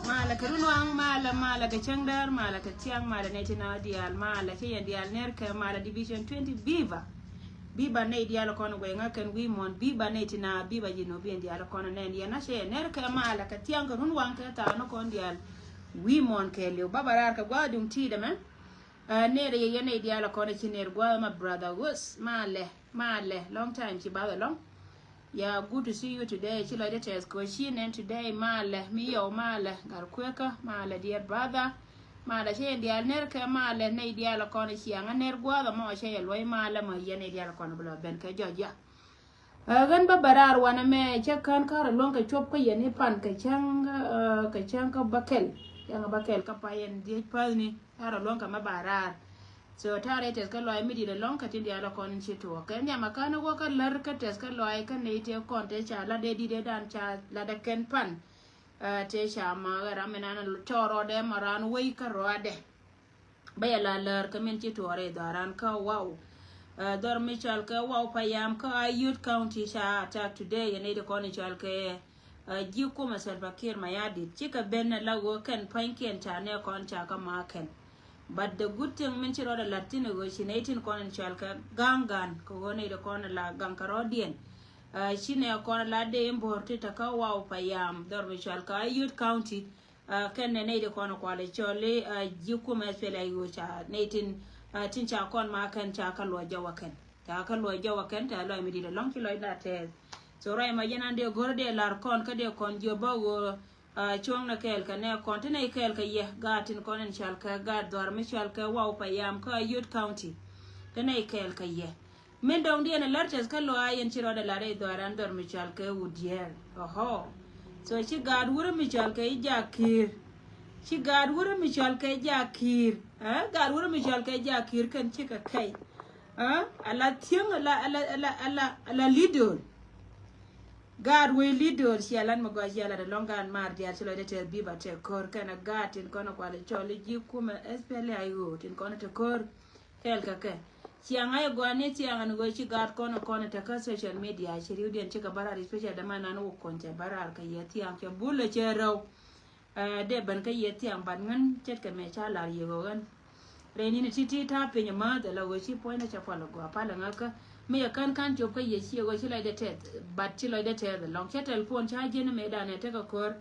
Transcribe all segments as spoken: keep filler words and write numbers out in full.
Malɛ kɛ runwaŋ, malɛ, malɛ kɛ cäŋ däär, malɛ kɛ thiaŋ, malɛ nɛy ti na diaal, malɛ cä yɛn diaal ner kɛ, malɛ Division twenty, biba. Biba nɛy diaal kɔn guɛy ŋa kɛn wi̱i̱ muɔ̱n, biba nɛy ti na, biba ji̱ nubi yɛn diaal kɔn nɛn yɛn na cä yɛn ner kɛ, malɛ kɛ thiaŋ kɛ runwaŋ kɛ thaak ni kɔn diaal wi̱i̱ muɔ̱n kɛ liw. Baba raar kɛ gua̱a̱th duŋ ti̱i̱t ɛmɛ. Ɛ, ner yɛ yɛn nɛy diaal kɔn ci ner gua̱a̱th ma brother Gus, malɛ, malɛ, long time ci bath ɛlɔ̱ŋ. Yeah, good to see you today. Ci lɔcdä tɛth kɛ ci nɛn today, malɛ, mi yɔw, malɛ, gat kuekä, malɛ, dear brother. Malɛ, cä yɛn diaal ner kɛ, malɛ, nɛy diaal kɔn ciaŋ a ner gua̱a̱th ɛmɔ cä yɛ luɔ̱c, malɛ, mɔ yɛn nɛy diaal kɔn bi lɔ ben kɛ jɔc ya. Ɛ, ɣän bä bɛ raar wanɛ mɛ cä kän kärɛ luɔ̱ŋ kɛ cuɔp kä yɛn i̱ pan kɛ cäŋ, ɛ, kɛ cäŋ kä bäkɛl. Cäŋ bäkɛl kä pa yɛn dhiec päthni. Ta̱rɛ luɔ̱ŋ kɛ mɛ ba raar. So ta̱rɛ tɛth kä lɔaac mi di̱t ɛlɔ̱ŋ kɛ tin diaal ɛ kɔn ci tuɔɔk. Kɛ nhiam ɛ ka̱n ɛ wä kä lär kä tɛth kä lɔaac kä nɛy tëë kɔn tëë ca lat dee di̱t ëëdan ca lat ɛ kɛn pan. Ɛ, tëë ca ma ɣɛ ram mi nan cɔɔr rɔɔdɛ ma raan wei kä rɔɔdɛ. Bä yɛ la lär kä min ci tuɔɔr ɛ dhɔran kä Waw. Ɛ, dhɔr mi cɔal kɛ Waw Payam kä Ayod County ca attack today yɛ nɛy ti kɔn cɔal kɛ Ɛ, ji̱ kumɛ Salva Kiir Mayardit cikɛ ben ɛ la ɣöö kɛn pa̱nykiɛn ca nɛ kɔn ca kä ma kɛn. But the good thing min ci rɔɔdɛ la̱t thi̱n ɛ ɣöö ci nɛy tin kɔn in cɔal kɛ ga̱a̱ŋ ga̱a̱n kɛ ɣöö nɛy ti kɔn in la ga̱ŋ kɛ rɔɔdiɛn. Ɛ, ci nɛ kɔn in la dee in bo̱r ti te kä Waw Payam dhɔr mi cɔal kɛ Ayod County. Ɛ, kɛn nɛ nɛy ti kɔn in kualɛ cɔl i̱, ɛ, ji̱ kumɛ S P L A I O ca nɛy tin, ɛ, tin ca kɔn ma kɛn ca kä luɔc jɔwä kɛn. Ca kä luɔc jɔwä kɛn, ca lɔc mi di̱t ɛlɔ̱ŋ ci lɔcda tɛth. So ruac ma jɛn an dee go̱r dee lar kɔn kä dee kɔn jiök bä ɣöö, ah, cuɔ̱ŋnɛ kɛɛl kɛ nɛ kɔn ti nɛy kɛɛl kɛ yɛ gaat tin kɔn in cɔal kɛ gaat dhɔar mi cɔal kɛ Waw Payam kä Ayod County. Ti nɛy kɛɛl kɛ yɛ. Min dɔ̱ŋdiɛn ɛ lär tɛth kä luac yɛn ci rɔɔdɛ lar i̱ dhɔar an dhɔr mi cɔal kɛ Wudiɛɛr. Ɔhɔ. So ci gaat wurä mi cɔal kɛ i̱ Jak Kiir. Ci gaat wurɛ mi cɔl kɛ jakiir. Ɛ gaat wurɛ mi cɔl kɛ jakiir kɛn cikɛ kɛy. Ɛ ala thiäŋ ala ala ala ala ala lidol. Gaat wec lidol cia lat mi gɔc cia lat alɔŋ gaat maar diaal ci lɔcdɛ tɛth biba tɛ ko̱r kɛn a gaat tin kɔn a kual cɔl ji̱ kumɛ S P L A I O tin kɔn a tɛ ko̱r. Kɛɛl kɛ kɛ ciaŋ a i̱ gɔaa ni ciaŋ ni ɣöö ci gaat kɔn kɔn tekä social media ci riwdiɛn cikɛ bä raar, especially dämanan wä kɔn cɛ bä raar kɛ yɛ thiaŋ cɛ bulɛ cɛ rɛw. Dee ben kä yɛ thiaŋ, but ŋän ce̱tkɛ mɛ ca lar yɛ ɣöö ɣän rɛy ni̱n ti̱ti̱ ta̱a̱ piny mäth ala ɣöö ci puɔ̱nydä cɛ pal gɔaa pal ŋäkä mi yɛ kän ka̱n cop kä yɛ ci ɣöö ci lɔcdɛ tɛth, but ci lɔcdɛ tɛth ɛlɔ̱ŋ cɛ telephone ca ji̱n mëëdan ɛ tekɛ ko̱r.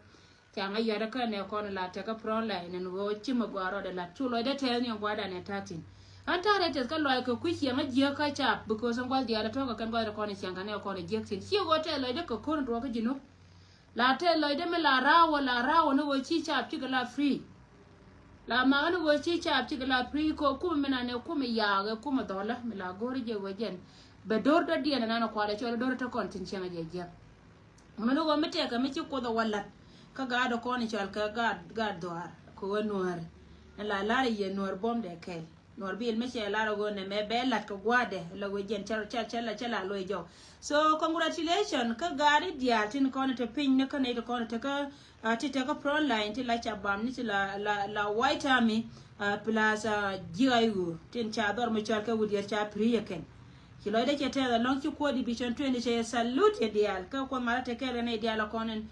Ca ŋa yɔ̱a̱dä kä nɛ kɔn la tekɛ front line ɛn ɣöö ci mi gɔaa rɔɔdɛ lat cu lɔcdɛ tɛth ni ɛn gua̱a̱dan ɛ ta̱thi̱n. Ɣän ta̱rɛ tɛth kä lɔc kɛ kui̱ ciɛŋä jiäk kä cap, because ɛn gua̱th diaal ɛ tɔ̱kä kɛn gua̱th rɛ kɔn ɛ ciɛŋ kɛ nɛ kɔn ɛ jiäk thi̱n ci ɣöö tɛth lɔcdɛ kɛ ko̱r in tuɔɔk kä ji̱ nup. La tɛth lɔcdɛ mi la raawä la raawä ni ɣöö ci cap cikɛ la free. La makä ni ɣöö ci cap cikɛ la free kɛ kumɛ mi nanɛ kumɛ yaak ɛ kumɛ dhɔlä mi la go̱o̱rä jɛ ɣöö jɛn bɛ do̱r dɔ̱diɛn ɛnan ɛ kualɛ cɔl do̱r ɛ te kɔn thi̱n ciɛŋä jɛ jiäk. Mɛ ni ɣöö mi tɛkɛ mi ci Kuoth ɛ wä la̱t kä gaat ɛ kɔn i̱ cɔal kɛ gaat gaat dhuaar kɛ ɣöö nuäär. Ɛn la la̱r i̱ yɛ nuäär buɔ̱mdɛ kɛl nuäär bil mi cɛ la̱r ɛ ɣöö nɛ mɛ bɛ la̱t kɛ gua̱a̱dɛ la ɣöö jɛn cɛ cɛ cɛ la cɛ la lo̱c jɔw. So congratulation kä gaat i̱ diaal tin kɔn i̱ te piny ni kä nɛy ti kɔn i̱ te kä ti te kä front line ti la ca bam ni ti la la la White Army plus ji̱ ay ɣöö tin ca dhɔr mi cɔal kɛ wut yɛr ca piri yɛ kɛn. Ci lɔcdä cɛ tɛth alɔŋ ci kuɔt division twenty cɛ yɛ salute yɛ diaal kä kuoth malä te kɛɛl kɛ nɛy diaal akɔn in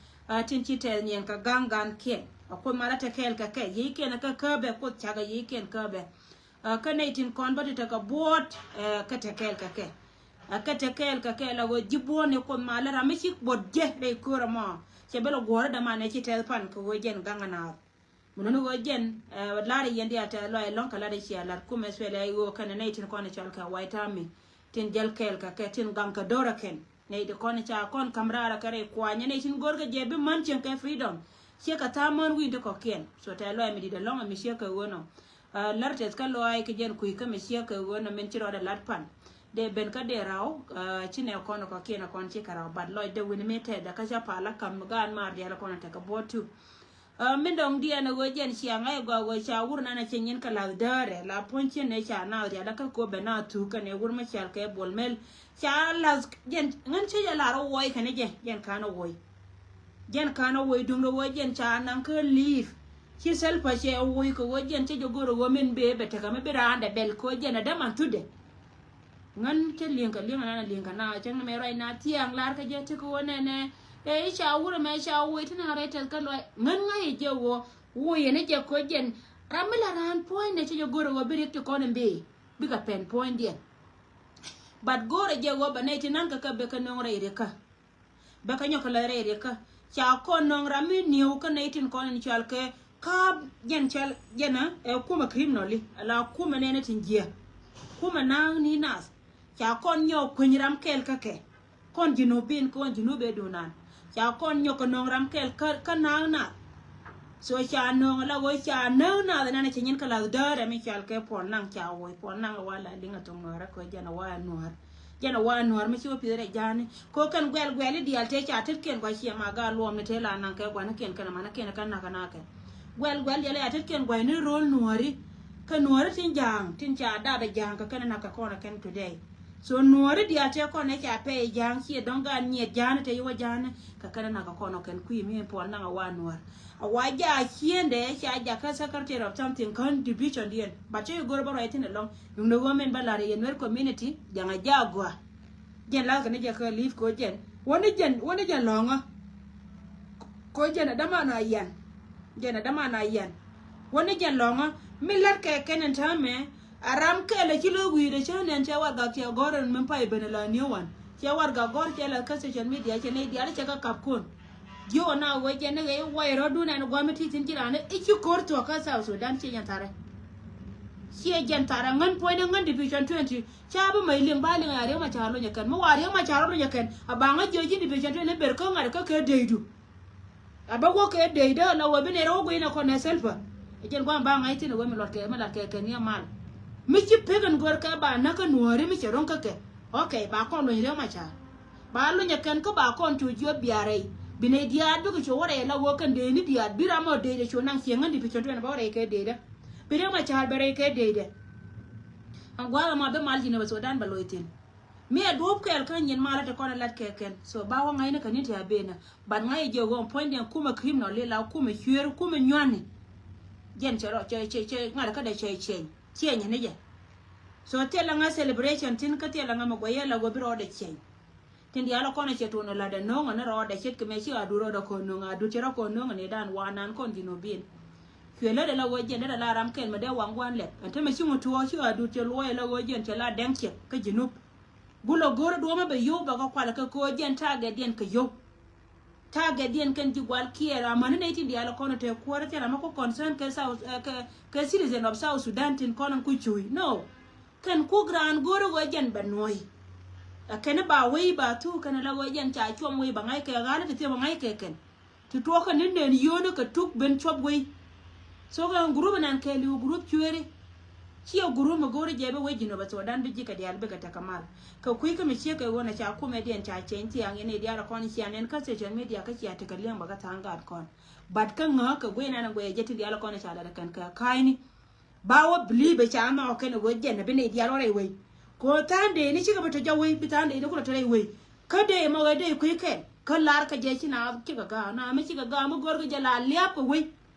tin ci tɛth niɛn kɛ gaŋ gan kiɛn. A kuoth malä te kɛɛl kɛ kɛ yiëë kiɛn kä käbɛ kuoth cakɛ yiëë kiɛn käbɛ. Kä nɛy tin kɔn bä ti tekɛ buɔt kä te kɛɛl kɛ kɛ. Kä te kɛɛl kɛ kɛ la ɣöö ji̱ buɔ̱n i̱ kuoth malä ram mi ci buɔt jɛ rɛy köör ɛmɔ. Cɛ bä lɛ guɔ̱ɔ̱rä dämanɛ ci tɛth pan kɛ ɣöö jɛn gaŋ anaath. Mun ni ɣöö jɛn lar yɛn diaal tɛth lɔaac ɛlɔ̱ŋ kɛ lat i̱ cia lat kumɛ S P L A I O kɛnɛ nɛy tin kɔn i̱ cɔal kɛ White Army tin jäl kɛɛl kɛ kɛ tin gaŋ kɛ do̱rä kɛn. Nɛy ti kɔn i̱ ca kɔn ka̱m raarä kɛ rɛy kuanyä nɛy tin go̱rkɛ jɛ bi män cieŋ kɛ freedom. Ciɛ kɛ tha̱a̱ŋ män wi̱i̱n ti kɔ̱kiɛn. So tɛth lɔaac mi di̱t ɛlɔ̱ŋ ɛ mi ciek kɛ ɣöö nɔ. Lar tɛth kä lɔaac kɛ jɛn kui̱ kä mi ciek kɛ ɣöö nɔ min ci rɔɔdɛ lat pan. Dee ben kä dee raw ci nɛ kɔn kɔ̱kiɛn ɛ kɔn ci kɛ raw, but lɔcdɛ wi̱n mi tɛth ɛ kä ca pal a ka̱m gaat maar diaal ɛ kɔn ɛ tekɛ buɔ̱t tu. Min dɔ̱ŋ diɛn ɛ ɣöö jɛn cia ŋa̱c ɛ gɔaa ɣöö ca wur nanɛ cɛ nyin kɛ la̱th däärɛ la puɔ̱ny cin ɛ ca naath rial ɛ kä kop ɛ naath thuk kɛn ɛ wur mi cɔal kɛ Bol Mel. Ca la̱th jɛn ŋän cä jɛ lar ɛ wuɔy kɛn ɛ jɛ jɛn ka̱n ɛ wuɔy. Jɛn ka̱n ɛ wuɔy duŋdɛ ɣöö jɛn ca naŋ kä leave. Ci Salva cɛ ɛ wuɔy kɛ ɣöö jɛn cä jɛ go̱r ɛ ɣöö min bee bɛ tekɛ mi bi raandɛ bɛl kɛ ɣöö jɛn ɛ däman thutdɛ. Ŋän cä li̱eŋ kɛ li̱eŋ anan a li̱eŋ kɛ na cäŋ ni mɛ ruac na thiaŋ lar kɛ jɛ ti kɛ wä nɛnɛ. Ɛ i̱ ca wurɛ mɛ ca woi ti na rɛy tɛth kä luac ŋän ŋa̱c i̱ jɛ wä woi yɛn i̱ jɛ koc jɛn. Ram mi la raan puɔ̱ny nɛ cä jɛ go̱rɛ wä bi riɛk ti kɔn in bi bikɛ pɛn puɔ̱nydiɛn. But go̱rɛ jɛ wä bɛ nɛy ti nan kɛ kɛ bɛ kɛ no̱o̱ŋ rɛy riɛkä. Bɛ kä nyɔk kɛ lɛ rɛy riɛkä ca kɔn nɔŋ ram mi niw kä nɛy tin kɔn in cɔal kɛ ka̱a̱p jɛn cɔal jɛn ɛ kumɛ criminal i̱ ala kumɛ nɛnɛ tin jiɛ kumɛ na̱a̱ŋ ni nath. Ca kɔn nyɔk kueny ram kɛl kä kɛ kɔn ji̱ nup bin kɔn ji̱ nup ɛ dunan ca kɔn nyɔk kɛ nɔŋ ram kɛl kä na̱a̱ŋ nath. So ca nööŋ la ɣöö ca nööŋ nath nɛn a cɛ nyin kä lath däärɛ mi cɔal kɛ puɔl naŋ ca woc puɔl naŋ a wa la liŋ a thoŋ nuäärä kɛ jɛn a wa nuäär. Jɛn a wa nuäär mi ci wä pi̱th rɛ ja̱a̱ni ko kɛn guɛl guɛl i̱ diaal tëë ca tetkiɛn gua̱c ciɛ ma gaat luɔm ni tëë la naŋ kɛ gua̱n kiɛn kɛn a man kiɛn kɛn nakä nakä. Guɛl guɛl diaal i̱ a tetkiɛn gua̱c ni ro̱l nuääri. Kɛ nuääri tin ja̱a̱ŋ tin ca dap a ja̱a̱ŋ kɛ kɛn nakä kɔn a kɛn today. So nuääri diaal tëë kɔn ɛ ca pɛy ja̱a̱ŋ ciɛ dɔ̱ŋ gaat nyiɛt ja̱a̱ni tëë i̱ wä ja̱a̱ni kɛ kɛn nakä kɔn a kɛn kui̱ mi puɔl naŋ a wa nuäär. A wa ja ciendɛ ca jakä secretary of something kän division diɛn. But cä i̱ go̱r bä ruac thi̱n ɛlɔ̱ŋ. Duŋdɛ ɣöö min bä la̱r yɛ Nuer community jaŋ a ja gɔaa. Jɛn la̱th kɛ ni jɛ kä leave ko jɛn wä ni jɛn wä ni jɛn lɔ̱ŋä. Ko jɛn a däman a yɛn. Jɛn a däman a yɛn. Wä ni jɛn lɔ̱ŋä mi la̱r kɛ kɛn ɛn täämɛ. A ram kɛl a ci lo̱k wi̱i̱dɛ cä nɛn cɛ warɛgak cɛ gɔ̱r ɛn min pay ben ala new one. Cɛ warɛgak gɔ̱r cɛ la kä social media cɛ nɛy diaal cɛ kä kap kun. Jiök na wee jɛn ni ɣɛy way rɔ̱dun ɛn gua̱mi ti thi̱n ci raan i̱ ci ko̱r thuɔ̱k kä South Sudan ciɛ jɛn tharɛ. Ciɛ jɛn tharɛ ŋän puɔ̱nydɛ ŋän division twenty. Ca bi mɛy liŋ ba liŋ a Riek Machar lunyɛ kɛn mi wa Riek Machar lunyɛ kɛn a baŋä jiök ji̱n division twenty ber kä ŋa̱t kä kɛ deydu. A bä wä kɛ dey dee la wä bi nɛy rɛ wä guiy nɛ kɔn nɛ Salva. Ɛ jɛn gua̱a̱m ba ŋa̱c thi̱n ɛ wä mi luɔt kɛ mi lat kɛ kɛ ni a mal. Mi ci pek ɛn gör kɛ ba näk kä nuääri mi cɛ ro̱ŋ kä kɛ. Ok ba kɔn luny Riek Machar. Ba luny ɛ kɛn kä ba kɔn cu jiöp bia rɛy. Bi nɛy diaal bikɛ cu wä rɛy la wä kɛn dee ni diaal bi ram ɔ dee dee cu naŋ cieŋ ŋän di pi cɔn tuɛn bä wä rɛy kɛ dee dɛ. Bi rɛm a ca̱a̱r bɛ rɛy kɛ dee dɛ. An gua̱a̱th ɛmɔ bi mal ji̱n ɛ bɛ Sudan bɛ loc thi̱n. Mi ɛ duɔ̱ɔ̱p kɛɛl kä nyin mal ɛ te kɔn ɛ lat kɛ kɛn. So ba wä ŋa̱cni kɛ ni ti a ben ɛ. But ŋa̱c ɛ jiɛ ɣöö point dɛn kumɛ criminal li la kumɛ cueer kumɛ nyuani. Jɛn cɛ rɔ cɛ cɛ cɛ ŋa̱t kä dɛ cɛ cɛny. Cɛny ni jɛ. So thilɛ ŋa̱ celebration thi̱n kä thilɛ ŋa̱ mɛ guɛyɛ la wä bi rɔɔdɛ cɛny. Tin diaal kɔn a cɛ tuɔn lat ɛ no̱o̱ŋ ɛ ni rɔɔdɛ ce̱tkɛ mɛ ci a dut rɔɔdɛ kɔn no̱o̱ŋ a dut cɛ rɔ kɔn no̱o̱ŋ ɛ ni dan wanan kɔn ji̱n ɔ bi̱i̱n. Cuɛ lät ɛ la ɣöö jiɛn dee la ram kɛl mɛ dee waŋ gua̱n lɛp. Ɛn te mɛ ci ŋut tuɔɔk ci a dut cɛ luɔc ɛ la ɣöö jiɛn cɛ la dɛŋ ciɛk kä ji̱ nup. Gulɛ go̱o̱r duɔ̱ɔ̱mä bɛ yio̱w bɛ kɛ kual kɛ köö jiɛn ta̱a̱ gɛtdiɛn kɛ yio̱w. Ta̱a̱ gɛtdiɛn kɛn ji̱ gual kiɛɛr amäni nɛy tin diaal kɔn te kuäärä thil amä ku concern kɛ South, eh, kɛ, kɛ citizen of South Sudan tin kɔn ku cuuc. No. Kɛn kuk raan go̱o̱rä ɣöö jɛn bɛ nuɔ̱ɔ̱c. Ɛ kɛn ba wei ba thuk kɛn la ɣöö jɛn ca cuɔm wei ba ŋa̱c kɛ ɣa̱lä ti thiep ba ŋa̱c kɛ kɛn. Ti tuɔɔkä ni nɛn yio̱o̱ni kɛ tuk ben cuɔp wei. So kɛ gurup nan kɛɛliw gurup cueeri. Ciɛ gurup mi go̱o̱ri jɛ bi wec ji̱n ɔ bɛ Sudan bi ji̱ kɛ diaal bikɛ tekɛ mal. Kɛ kui̱ kä mi ciek kɛ ɣöö na ca kumɛ diɛn ca cɛny thiaŋ yɛn i̱ diaal kɔn cia nɛn kä social media kä cia tekɛ liɛŋ bɛ kä tha̱a̱ŋ gaat kɔn. But kä ŋääk kɛ guiy nan guɛy jɛ ti diaal kɔn ca lat kɛn kɛ ka̱a̱cni. Ba wä believe ca ma ɔ kɛn ɛ ɣöö jɛn ɛ bi nɛy diaal wä rɛy wei. Kɛ ɣöö tha̱a̱ŋ dee ni cikɛ bi tɔ jɔw wei bi tha̱a̱ŋ dee ni kulɛ tɔ rɛy wei. Kä dee mɔ ɣöö dee kui̱ kɛn kä lar kä jɛ ci na cikɛ ga̱a̱ na mi cikɛ ga̱a̱ mi go̱r kä jɛ la lia̱a̱p kɛ wei.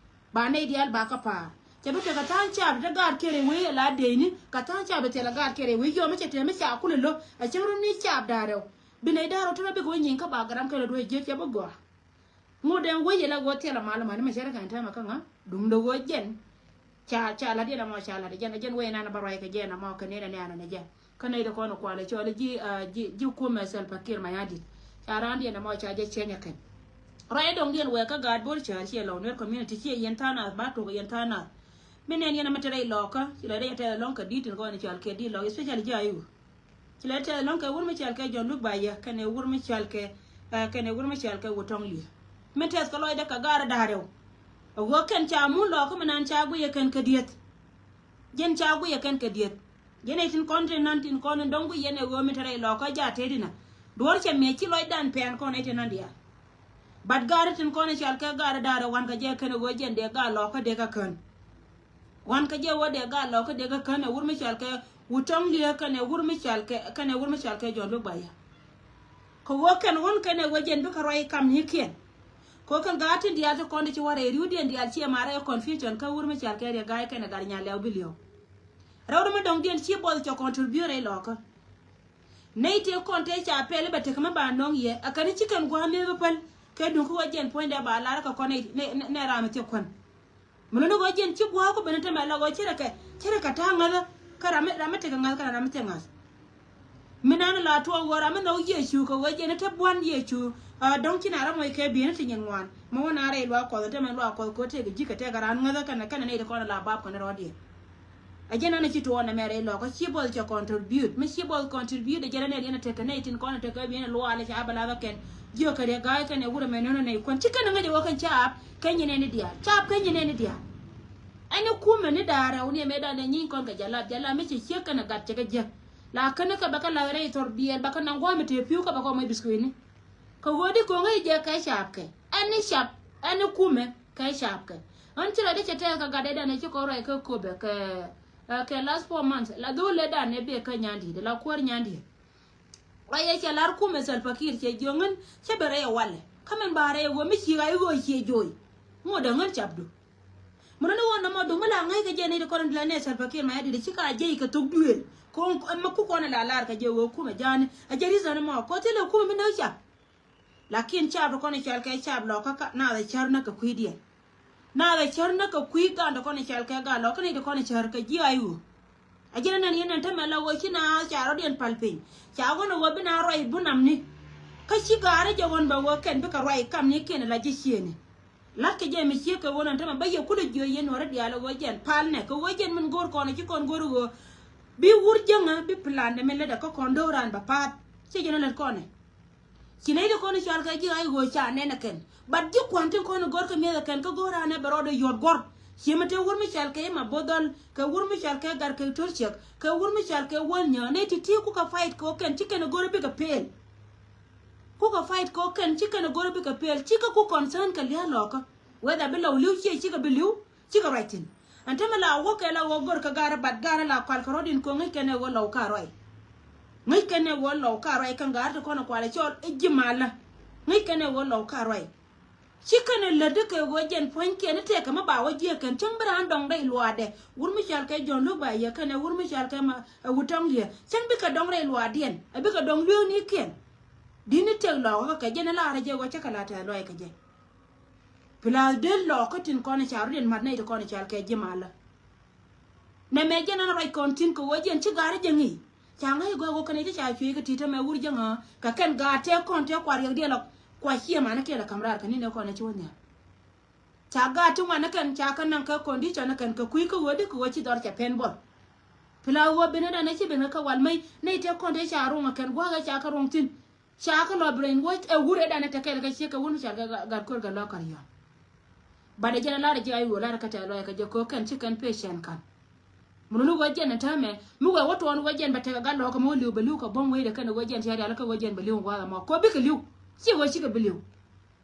Ba nɛy diaal ba kä pa̱a̱r cɛ bi tekɛ tha̱a̱ŋ caap te gaat kɛn rɛy wei ɛ la dee ni kɛ tha̱a̱ŋ caap te thil ɛ gaat kɛn rɛy wei yɔm mi cɛ te mi ca kulɛ lo̱. Ɛ cäŋ run ni caap da̱a̱ rɛw bi nɛy da̱a̱ rɛw te rɔ bikɛ wä nyiŋ kä ba gɛram kɛn rɛ duee jiäk cɛ bi gɔaa. Ŋot ɛn wec yɛ la ɣöö thilɛ mal mani mɛ cɛ rɛ kɛn tɛmɛ kä ŋa duŋdɛ ɣöö jɛn. Ca ca lat yɛn ɛmɔ ca lat jɛn jɛn wec nan bä ruac kɛ jɛn ɛmɔ kɛ nɛn ɛnɛ anɔ nɛ jɛn. Kä nɛy ti kɔn kualɛ cɔl ji̱, ah, ji̱, ji̱ kumɛ Salva Kiir Mayardit. Ca raan diɛn ɛmɔ ca jɛ cɛny ɛ kɛn. Ruac ɛ dɔŋ diɛn wɛɛ kä gaat Bor Cäär ciɛ lɔw Nuer community ciɛ yɛn tha̱a̱ŋ nath ba tok yɛn tha̱a̱ŋ nath. Mi nɛn yɛn ɛmɛ te rɛy lɔɔkä ci la rɛy ɛ tɛth ɛlɔŋ kɛ di̱t tin kɔn cɔal kɛ di̱t lɔɔk especially ji̱ ayuk. Ci lɛ tɛth lɔ̱ŋ kɛ wur mi cɔal kɛ Jɔ̱ɔ̱n Luk Ba Yɛ kɛnɛ wur mi cɔal kɛ, eh, kɛnɛ wur mi cɔal kɛ Wutɔŋ Li̱e̱. Mi tɛth kɛ lɔcdɛ kɛ gaar da̱a̱r rɛw. Ɛ ɣöö kɛn ca mun lɔɔkä mi nan ca guiyɛ kɛn kɛ dieth. Jɛn ca guiyɛ kɛn kɛ dieth. Jɛn ɛ tin kɔn tin nan tin kɔn in dɔ̱ŋ guiyɛ nɛ ɣöö mi te rɛy lɔɔkä jaat tëëdinä. Duɔ̱ɔ̱r cɛ miɛ ci lɔcdan pɛn kɔn ɛ tin nan diaal. But gaar tin kɔn in cɔal kɛ gaar da̱a̱r rɛw wan kɛ jɛ kɛn ɛ ɣöö jɛn dee gaar lɔɔkä dee kɛ kän. Wan kä jɛ wä dee gal lɔ kä dee kä kän ɛ wur mi cɔal kɛ Wutɔŋ Li̱e̱ kɛn ɛ wur mi cɔal kɛ kɛn ɛ wur mi cɔal kɛ Jɔ̱ɔ̱n Luk Ba Yɛ. Kɛ wä kɛn wun kɛn ɛ wä jɛn bikɛ ruac kam ni kiɛn. Kɛ wä kɛn gaat tin diaal ti kɔn di ci wä rɛy ri̱wdiɛn diaal ciɛ ma rɛy confusion kä wur mi cɔal kɛ Riɛk Ga̱a̱y kɛn ɛ gat Nyalɛw bi li̱ew. Rɛw ri mi dɔ̱ŋdiɛn ci buɔth cɛ contribute rɛy lɔkä. Nɛy tëë kɔn tëë ca pɛl i̱ bɛ tekɛ mi ba nɔŋ yɛ ɛ kɛn i̱ ci kɛn gua̱a̱ mëë bi päl. Kɛ duŋ kä wä jiɛn puɔ̱nydɛ ba lar kɛ kɔn nɛy nɛy nɛy ram i̱ thiɛ kuän. Mi luni ɣöö jiɛn ci gua̱a̱k ku ben i̱ tämɛ la ɣöö ci rɛ kɛ ci rɛ kɛ ta̱a̱ ŋäthä. Kä ram mi ram mi tekɛ ŋa̱th kä ram mi thiɛ ŋa̱th. Mi nan la tuɔɔk ɣöö ram mi nhɔk Yecu kɛ ɣöö jiɛn i̱ te buan Yecu. Dɔ̱ŋ ci na ram ŋɔc kɛ bi̱i̱n i̱ ti nyin ŋuan mi wä na rɛy luaak kuɔth i̱ tämɛ luaak kuɔth kɛ ɣöö tëëkɛ ji̱ kɛ tɛk kɛ ran ŋäthä kɛnɛ kɛnɛ nɛy ti kɔn la bap kɛn rɔɔdiɛn. A jɛn ɛn a ci tuɔɔn ɛmɛ rɛy lɔkä ci buɔth cɛ contribute mi ci buɔth contribute a jɛn ɛn a riɛn a tekɛ nɛy tin kɔn a tekɛ biɛn a luaal a ca bɛ lath ɛ kɛn. Jiök kɛ Riɛk Ga̱a̱y kɛn ɛ wur ɛmɛ no̱n ɛ nɛy kuän ci kɛn a ŋäc a wä kɛn caap kɛ nyin ɛn i̱ diaal caap kɛ nyin ɛn i̱ diaal. Ɛn i̱ kumɛ ni da̱a̱r rɛw ni ɛmɛ da̱a̱n ɛ nyiny kɔn kɛ jɛ lap jɛ lap mi cɛ ciek kɛn a gat cɛ kɛ jiäk. La kɛn kɛ bɛ kɛ lath rɛy thɔr biɛɛl bɛ kɛ naŋ gua̱a̱m ɛ tëë pi̱w kɛ bɛ kɔmɛ biskuitni. Kɛ ɣöö di ko̱ŋä i̱ jɛ kɛ caap kɛ ɛn i̱ cap ɛn i̱ kumɛ kɛ caap kɛ. Ɣän ci rɔ di cɛ tɛth kɛ gat dɛdan ɛ ci kɔn ruac kä Köpɛ kɛ Ɛ kɛ last four months la dhol lɛ dan ɛ bek kä nyandiet la kuäär nyandiet. Ruac ɛ cɛ lar kumɛ Salva Kiir cɛ jiöŋ ŋän cɛ ben rɛy ɛ walɛ kä mɛn ba rɛy ɛ ɣöö mi ci ɣa̱c ɣöö ciɛ jo̱o̱c. Ŋot ɛ ŋän capdu. Mi run i̱ ɣöö nɔmɔ duŋ mi la ŋäc kɛ jɛ nɛy ti kɔn in la nɛ Salva Kiir Mayardit ci ka jiɛc kɛ thok duëël. Kɛ ɣöö ɛmɛ kuk kɔn in la lar kɛ jɛ ɣöö kumɛ ja̱a̱ni ɛ jɛ reason ɛmɔ kɛ ɣöö thilɛ kumɛ mi näk cap. Lakin caap ti kɔn i̱ cɔal kɛ caap lɔkä ka naath ɛ cär näk kɛ kui̱diɛn. Naath ɛ cär näk kɛ kui̱ gan ti kɔn i̱ cɔal kɛ gan lɔkä ni ti kɔn i̱ cär kɛ ji̱ ay ɣöö. A ji̱n anɛn yɛn ɛn tämɛ la ɣöö ci naath ca rɔ̱diɛn pal piny ca ɣän ɛ ɣöö bi naath ruac bunamni. Kä ci gaari jɛ ɣän bɛ ɣöö kɛn bikɛ ruac kamnikiɛn la ji̱ ciëëni. La̱t kɛ jɛ mi ciek kɛ ɣän ɛn tämɛ bä yɛ kulɛ jiö yɛn nuɔ̱ɔ̱ri diaal ɛ ɣöö jɛn pal nɛ kɛ ɣöö jɛn min go̱o̱r kɔn ɛ ci kɔn go̱o̱r ɣöö bi wur jäŋä bi plan dɛ min lätdɛ kä kɔn do̱ran bɛ pa̱a̱t. Ci jɛn ɛ lät kɔn ɛ. Ci nɛy ti kɔn i̱ cɔal kɛ ji̱ ay ɣöö ca nɛn ɛ kɛn. But ji̱ kua̱n tin kɔn i̱ gɔ̱r kɛ mi̱eth ɛ kɛn kä go̱r an ɛ bɛ rɔɔdɛ yuɔt gɔ̱r. Ci mi te wur mi cɔal kɛ i̱ ma bo̱th dhɔl kɛ wur mi cɔal kɛ gar kɛ to̱r ciɛk kɛ wur mi cɔal kɛ wäl nyääk nɛy ti ti kukɛ fight kɛ ɣöö kɛn ci kɛn i̱ go̱r i̱ bikɛ pel. Kukɛ fight kɛ kɛn ci kɛn a go̱r bikɛ pel, cikɛ ku concern kɛ lia̱a̱ lɔkä. Whether bi lɔw li̱w ciɛ cikɛ bi li̱w, cikɛ ruac thi̱n. Ɛn tämɛ la wä kɛ la wä go̱r kɛ garɛ, but garɛ la kual kɛ rɔ̱diɛn kɛ ŋäc kɛn ɛ wä lɔw ka ruac. Ŋäc kɛn ɛ wä lɔw ka ruac kɛn garɛ ti kɔn ɛ kual ɛ cɔl ɛ ji̱ malä. Ŋäc kɛn ɛ wä lɔw ka ruac. Ci kɛn ɛ lätdä kɛ ɣöö jɛn puɔ̱nykiɛn ni tëëkɛ mi ba wä jiɛk kɛn, cäŋ bi raan dɔ̱ŋ rɛy luaadɛ. Wur mi cɔal kɛ Jɔ̱ɔ̱n Luk ba yɛ kɛn ɛ wur mi cɔal kɛ ma, ɛ wut tɔ̱ŋ liɛ. Cäŋ bikɛ dɔ̱ŋ rɛy luaadiɛn, ɛ bikɛ dɔ̱ŋ lueenikiɛn. Di̱t ni tëëk lɔɔkä kɛ jɛn ɛ laarä jɛ ɣöö cä kɛ la tɛ̈th lɔaac kɛ jɛ. Pla dee lɔɔkä tin kɔn ɛ ca rɔ̱diɛn mat nɛy ti kɔn ɛ cɔal kɛ ji̱ malä. Nɛmɛ jɛn ɛn ruac kɔn thi̱n kɛ ɣöö jɛn ci ga̱a̱r jɛ ŋi̱i̱c. Ca ŋäc gɔaa ɣöö kɛn i̱ ti ca cuëëc kä ti̱t tämɛ wur jäŋä kɛ kɛn ga̱a̱r tëë kɔn tëë kuar riɛk diɛl ɔ kua ciɛ manä kɛl ɛ ka̱m raar kɛ ni̱n ɛ kɔn ɛ ci wä nhial. Ca ga̱a̱r ti ŋuan ɛ kɛn ca kä naŋ kä condition ɛ kɛn kɛ kui̱ kä ɣöö di kɛ ɣöö ci dhɔr cɛ pɛn bɔl. Pla ɣöö ben ɛ dan ɛ ci ben kä wal mec nɛy tëë kɔn tëë ca ruŋ ɛ kɛn gua̱a̱k ɛ ca kä ruŋ thi̱n. Ca kä lɔ brainwash ɛ wur ɛ dan ɛ te kɛl kä ciek kɛ wur mi cal kɛ gat kör gat lɔ kar yɔn. Bat ɛ jɛn ɛ lar ɛ ji̱ ay ɣöö lar ɛ kä tɛ̈th lɔaac kɛ jɛ kɛ ɣöö kɛn ci kɛn patience ka̱n. Mun ni ɣöö jɛn ɛ täämɛ mi wee wä tuɔɔn ɣöö jɛn bɛ tekɛ gat lɔɔkä mi wä li̱w bɛ li̱w kɛ buɔ̱m wecdɛ kɛn ɣöö jɛn tia̱a̱ rial kä ɣöö jɛn bɛ li̱w gua̱a̱th ɛmɔ kɛ ɣöö bikɛ li̱w. Ciɛ ɣöö cikɛ bi li̱w.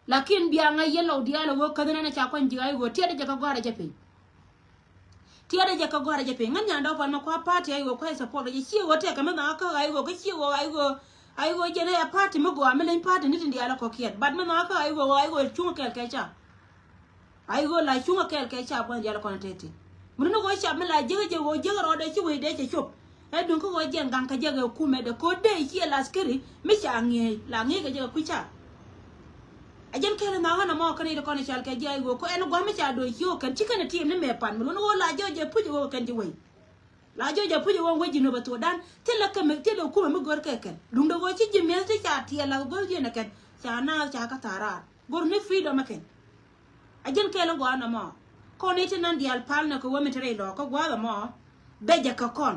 Lakin bia ŋa̱c yɛn lɔw diaal ɛ ɣöö käth nɛn ɛ ca kuany ji̱ ay ɣöö tiɛt ɛ jɛ kä gɔ̱a̱rä jɛ piny. Tiɛt ɛ jɛ kä gɔ̱a̱rä jɛ piny ŋän nyandɛ wä pal ma kua party ay ɣöö kuay support ɛ jɛ ciɛ ɣöö tɛkɛ mi nhɔakä ay ɣöö kä ciɛ ɣöö ay ɣöö ay ɣöö jɛn ɛ party mi gɔaa mi leny party ni tin diaal ɛ kɔ̱kiɛt but mi nhɔakä ay ɣöö ay ɣöö cuŋ kɛɛl kɛ ca. Ay ɣöö la cuŋ kɛɛl kɛ ca buɔ̱n diaal ɛ kɔn ɛ tɛt thi̱n. Mi rin ɣöö ca mi la jiäkä jɛ ɣöö jiäkä rɔɔdɛ ci wecdɛ cɛ cop. Ɛ duŋ kä ɣöö jɛn gaŋ kɛ jɛ kɛ kumɛ dɛ ko̱dɛ ciɛ la askeri mi ca ŋi̱eec la ŋi̱eec kɛ jɛ kɛ kui̱ ca. Ɛ jɛn kɛl in nhɔakä nɔmɔ kä nɛy ti kɔn i̱ cal kɛ ji̱ ay ɣöö kä ɛn gua̱a̱th mi ca do̱c ci ɣöö kɛn ci kɛn ɛ tiim ni mɛ pan mi luɔ̱n ɣöö la jɔɔc jɛ puc ɣöö kɛn ji̱ wec. La jɔɔc jɛ puc ɣöö wec ji̱ nöp ɛ thuɔ̱ɔ̱dan thilɛ kɛ mi thilɛ kumɛ mi gör kɛ kɛn duundɛ ɣöö ci ji̱ mi̱eth ti ca tiɛɛl la kɛ gör ji̱ ɛn ɛ kɛn ca naath ca kä tha̱a̱r raar gör ni freedom ɛ kɛn. A ji̱n kɛɛl in gɔaa nɔmɔ kɔn i̱ ti nan diaal pal nɛ kɛ wä mi te rɛy lɔɔkä gua̱a̱th ɛmɔ. Bɛ jɛ kɛ kɔn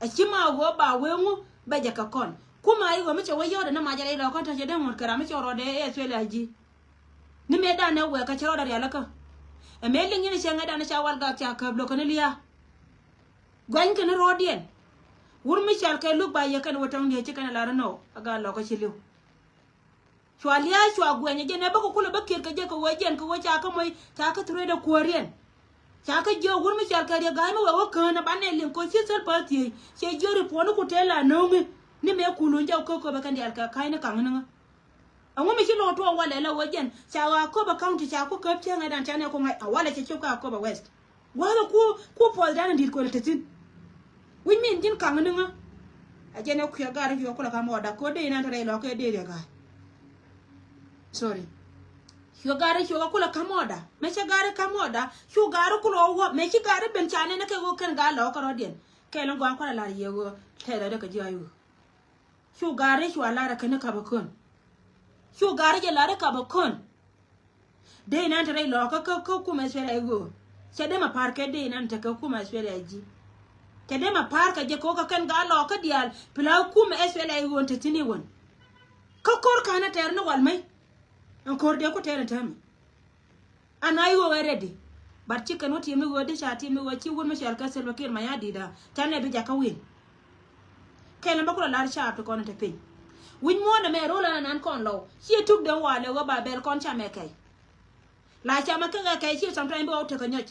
ɛ ci ma ɣöö ba wee ŋu. Bɛ jɛ kɛ kɔn kumɛ a i̱ ɣöö mi cɛ wä yɔ̱ɔ̱dɛ ni mac rɛy lɔɔkä tɔ̱ cɛ dee ŋuɔ̱t kɛ ram mi cɛ rɔɔdɛ ɛ thuël a ji̱. Ni mëë danɛ wɛɛkä cɛ rɔɔdɛ rial kä ɛ mëë liŋ in cɛ ŋäc danɛ ca wal gak ca käp lo̱kä ni lia̱a̱. Guany kɛn rɔɔdiɛn wur mi cal kɛ luk ba yɛ kɛn wä tɔŋ diɛ ci kɛn ɛ lar inɔ a gal lɔkä ci li̱w. Cua lia̱a̱ cua guɛny ɛ jɛn ɛ bä kɛ kulɛ bä kiɛt kɛ jɛ kɛ wee jɛn kɛ wee ca kä moc ca kä thuree dɛ kuääriɛn. Ca kä jiök wur mi cal kɛ riɛ ga̱a̱c mi wee wä kään ɛ banɛ liŋ kɔ ci thil pa thiec cɛ jiök ri puɔ̱ni ku tëë la no̱o̱ŋi. Ni mëë kulun jɛ wä kä köpɛ kɛn diaal kɛ ka̱cni kaŋni ŋä. Ɛŋu mi ci lo̱o̱ tuɔɔk walɛ la wee jɛn ca ɣaa köpɛ county ca ku käp cäŋɛ dan ca nɛ ku ŋa̱c a walɛ cɛ cop kä a köpɛ west. Gua̱a̱th ɛ ku ku puɔth dan in di̱t kuël te thi̱n. Wi̱c min ji̱n kaŋ ni ŋä. A jɛn ɛ kuiɛ gar in cuɛ kulɛ ka̱m ɣɔda ko̱ dee inan te rɛy lɔ̱k kɛ dee riɛ ga̱a̱c. Sorry. Cuɛ gar in cuɛ kulɛ ka̱m ɣɔda mɛ cɛ gar in ka̱m ɣɔda cu gar in kulɛ wä wä mɛ ci gar in ben ca nɛn ɛ kɛ ɣöö kɛn gar lɔ̱k kɛ rɔ̱diɛn. Kɛl in gɔaa in kualɛ lar yɛ ɣöö tɛth rɔ̱dɛ kɛ ji̱ a yuu. Cu gaari cu a lar a keni kap a kön. Cu gaari jɛ lar a kap a kön. Dee inan te rɛy lɔɔkä kä kä kumɛ Australia i̱ ɣöö cɛ dee ma pa̱a̱r kɛ dee inan te kä kumɛ Australia i̱ ji̱. Cɛ dee ma pa̱a̱r kɛ jɛ kɛ wä kɛ kɛn gaa lɔɔkä diaal pila kumɛ Australia i̱ ɣöö te thi̱n i̱ wän. Kä ko̱r ka̱n a tɛɛr ni wal mec. Ɛn ko̱r dee ku tɛɛr in täämɛ. An a i̱ ɣöö ɛ ready. But ci kɛn wä tiɛm ni ɣöö di ca tiɛm ni ɣöö ci wut mi cɔal kɛ Salva Kiir Mayardit a ca nɛ bi jakä win. Kɛl ɛn bä kulɛ lar caap ti kɔn in te piny. Wi̱c muɔ̱ɔ̱n ɛmɛ ro̱l ɛn anan kɔn lɔw ciɛ tuk den walɛ ɣöö ba bɛl kɔn camɛ kɛy. La camɛ kɛ kɛ kɛy ciɛ sometime bi ɣɔw tekɛ nyɔc.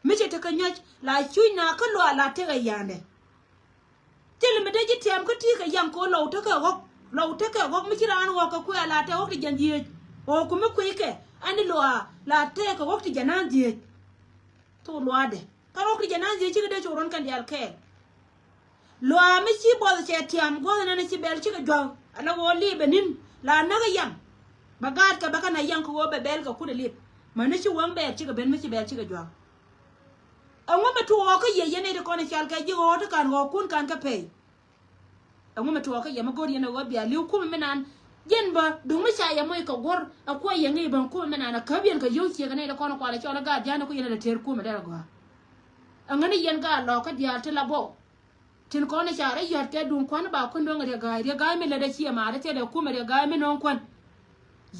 Mi cɛ tekɛ nyɔc la cuc na kä luaal la tekɛ yandɛ. Thil mi dee ji̱ tiɛm kä ti̱i̱ kɛ yaŋ kɛ ɣöö lɔw tekɛ ɣɔ̱k lɔw tekɛ ɣɔ̱k mi ci raan ɣɔ̱k kɛ kuɛ la tɛ ɣɔ̱k ti jɛn dhieec. Ɣɔ̱k ku mi kueckɛ ɛn ni luaa la tɛɛkɛ ɣɔ̱k ti jɛn naan dhieec. Thok luaadɛ kä ɣɔ̱k ti jɛn naan dhieec cikɛ dee cok ruɔ̱n kɛn diaal kɛɛl. Luaa mi ci buɔth cɛ tiam guɔth nɛn ci bɛl cikɛ juak ala ɣöö lip ɛ ni̱n la näk ɛ yaŋ. Bɛ gaatkɛ bɛ kɛn a yaŋ kɛ ɣöö bɛ bɛl kɛ kut ɛ lip mäni ci wäŋ bɛɛr cikɛ ben mi ci bɛl cikɛ juak. Ɛŋu mi tuɔɔk kä yɛ yɛn ɛ ti kɔn ɛ cal kɛ ji̱ ɣɔɔ ti ka̱n ɣɔɔkun ka̱n kä pɛy. Ɛŋu mi tuɔɔk kä yɛ mi go̱o̱r yɛn ɛ ɣöö bia li̱w kumɛ mi naan. Yɛn bä duŋ mi ca yɛ moc kɛ guɔ̱r ɛ kuɔ yɛ ŋi̱i̱c bä kumɛ mi naan ɛ käp yɛn kɛ yio̱w ciek ɛ nɛy ti kɔn ɛ kual ɛ cɔl ɛ gaat ja̱a̱n ɛ ku yɛn ɛ lɛ tëër kumɛ dɛr ɛ gɔaa. Ɛŋäni yɛn gaat lɔɔk kä diaal ti la bɔw. Tin kɔn i̱ ca rɔ yɔ̱t kɛ duŋ kuan i̱ ba kuän do̱ŋ riɛk ga̱a̱c riɛk ga̱a̱c mi lätdɛ ciɛ ma̱a̱r i̱ thilɛ kumɛ riɛk ga̱a̱c mi no̱o̱ŋ kuän.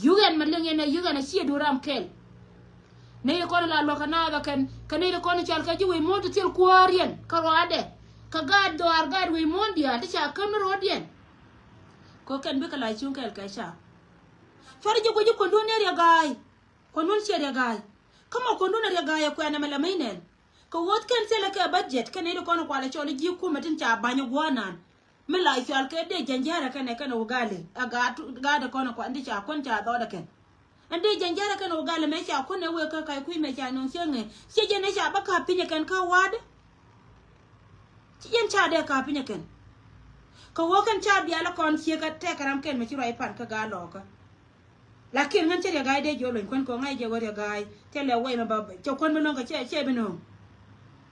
Yuk ɛn ma liŋ yɛn ɛ yuk ɛn ɛ ciɛ duun ram kɛl. Nɛy kɔn i̱ la luäk kɛ naath ɛ kɛn kɛ nɛy ti kɔn i̱ cal kɛ ji̱ wec muɔ̱ɔ̱n ti thil kuäär yɛn kɛ ruaadɛ. Kɛ gaat dhɔaar gaat wec muɔ̱ɔ̱n diaal ti ca käm ni ro̱o̱diɛn. Kɛ kɛn bikɛ la cuŋ kɛɛl kɛ ca. Cuarɛ ji̱ guic i̱ kuändun ni riɛ ga̱a̱y. Kuändun ciɛ riɛ ga̱a̱y. Kä mɔ kuändun a riɛ ga̱a̱y ɛ kuɛn ɛmɛ la mec nɛn. Kɛ ɣöö kɛn thilɛ kɛ budget kɛn nɛy ti kɔn kualɛ cɔl i̱ ji̱ kumɛ tin ca ba̱ny gua̱a̱r nan. Mi la cual kɛ dee jɛn jiärɛ kɛnɛ kɛnɛ wä gali a gaat gaat kɔn kuan ti ca kuän ca dhɔɔdɛ kɛn. Ɛn dee jɛn jiärɛ kɛnɛ wä gali mɛ ca kuän ɛ wee kä ka̱y kui̱ mɛ ca nöŋ cieŋ ɛ ciɛ jɛn ɛ ca bä ka̱p pinyɛ kɛn kä wa̱a̱dɛ. Ci jɛn ca dee ka̱p pinyɛ kɛn. Kɛ wä kɛn ca bialä kɔn ciek kä tɛkɛ ram kɛn mɛ ci ruac pan kä gaat lɔɔkä. Lakin ŋän ci riɛ ga̱a̱c dee jiɔ lony kuän kɛ ŋa̱c jɛ wä riɛ ga̱a̱c cɛ lɛ wɛy mɛ ba cɛ kuän bi nöŋ kɛ cɛ cɛ bi nöŋ.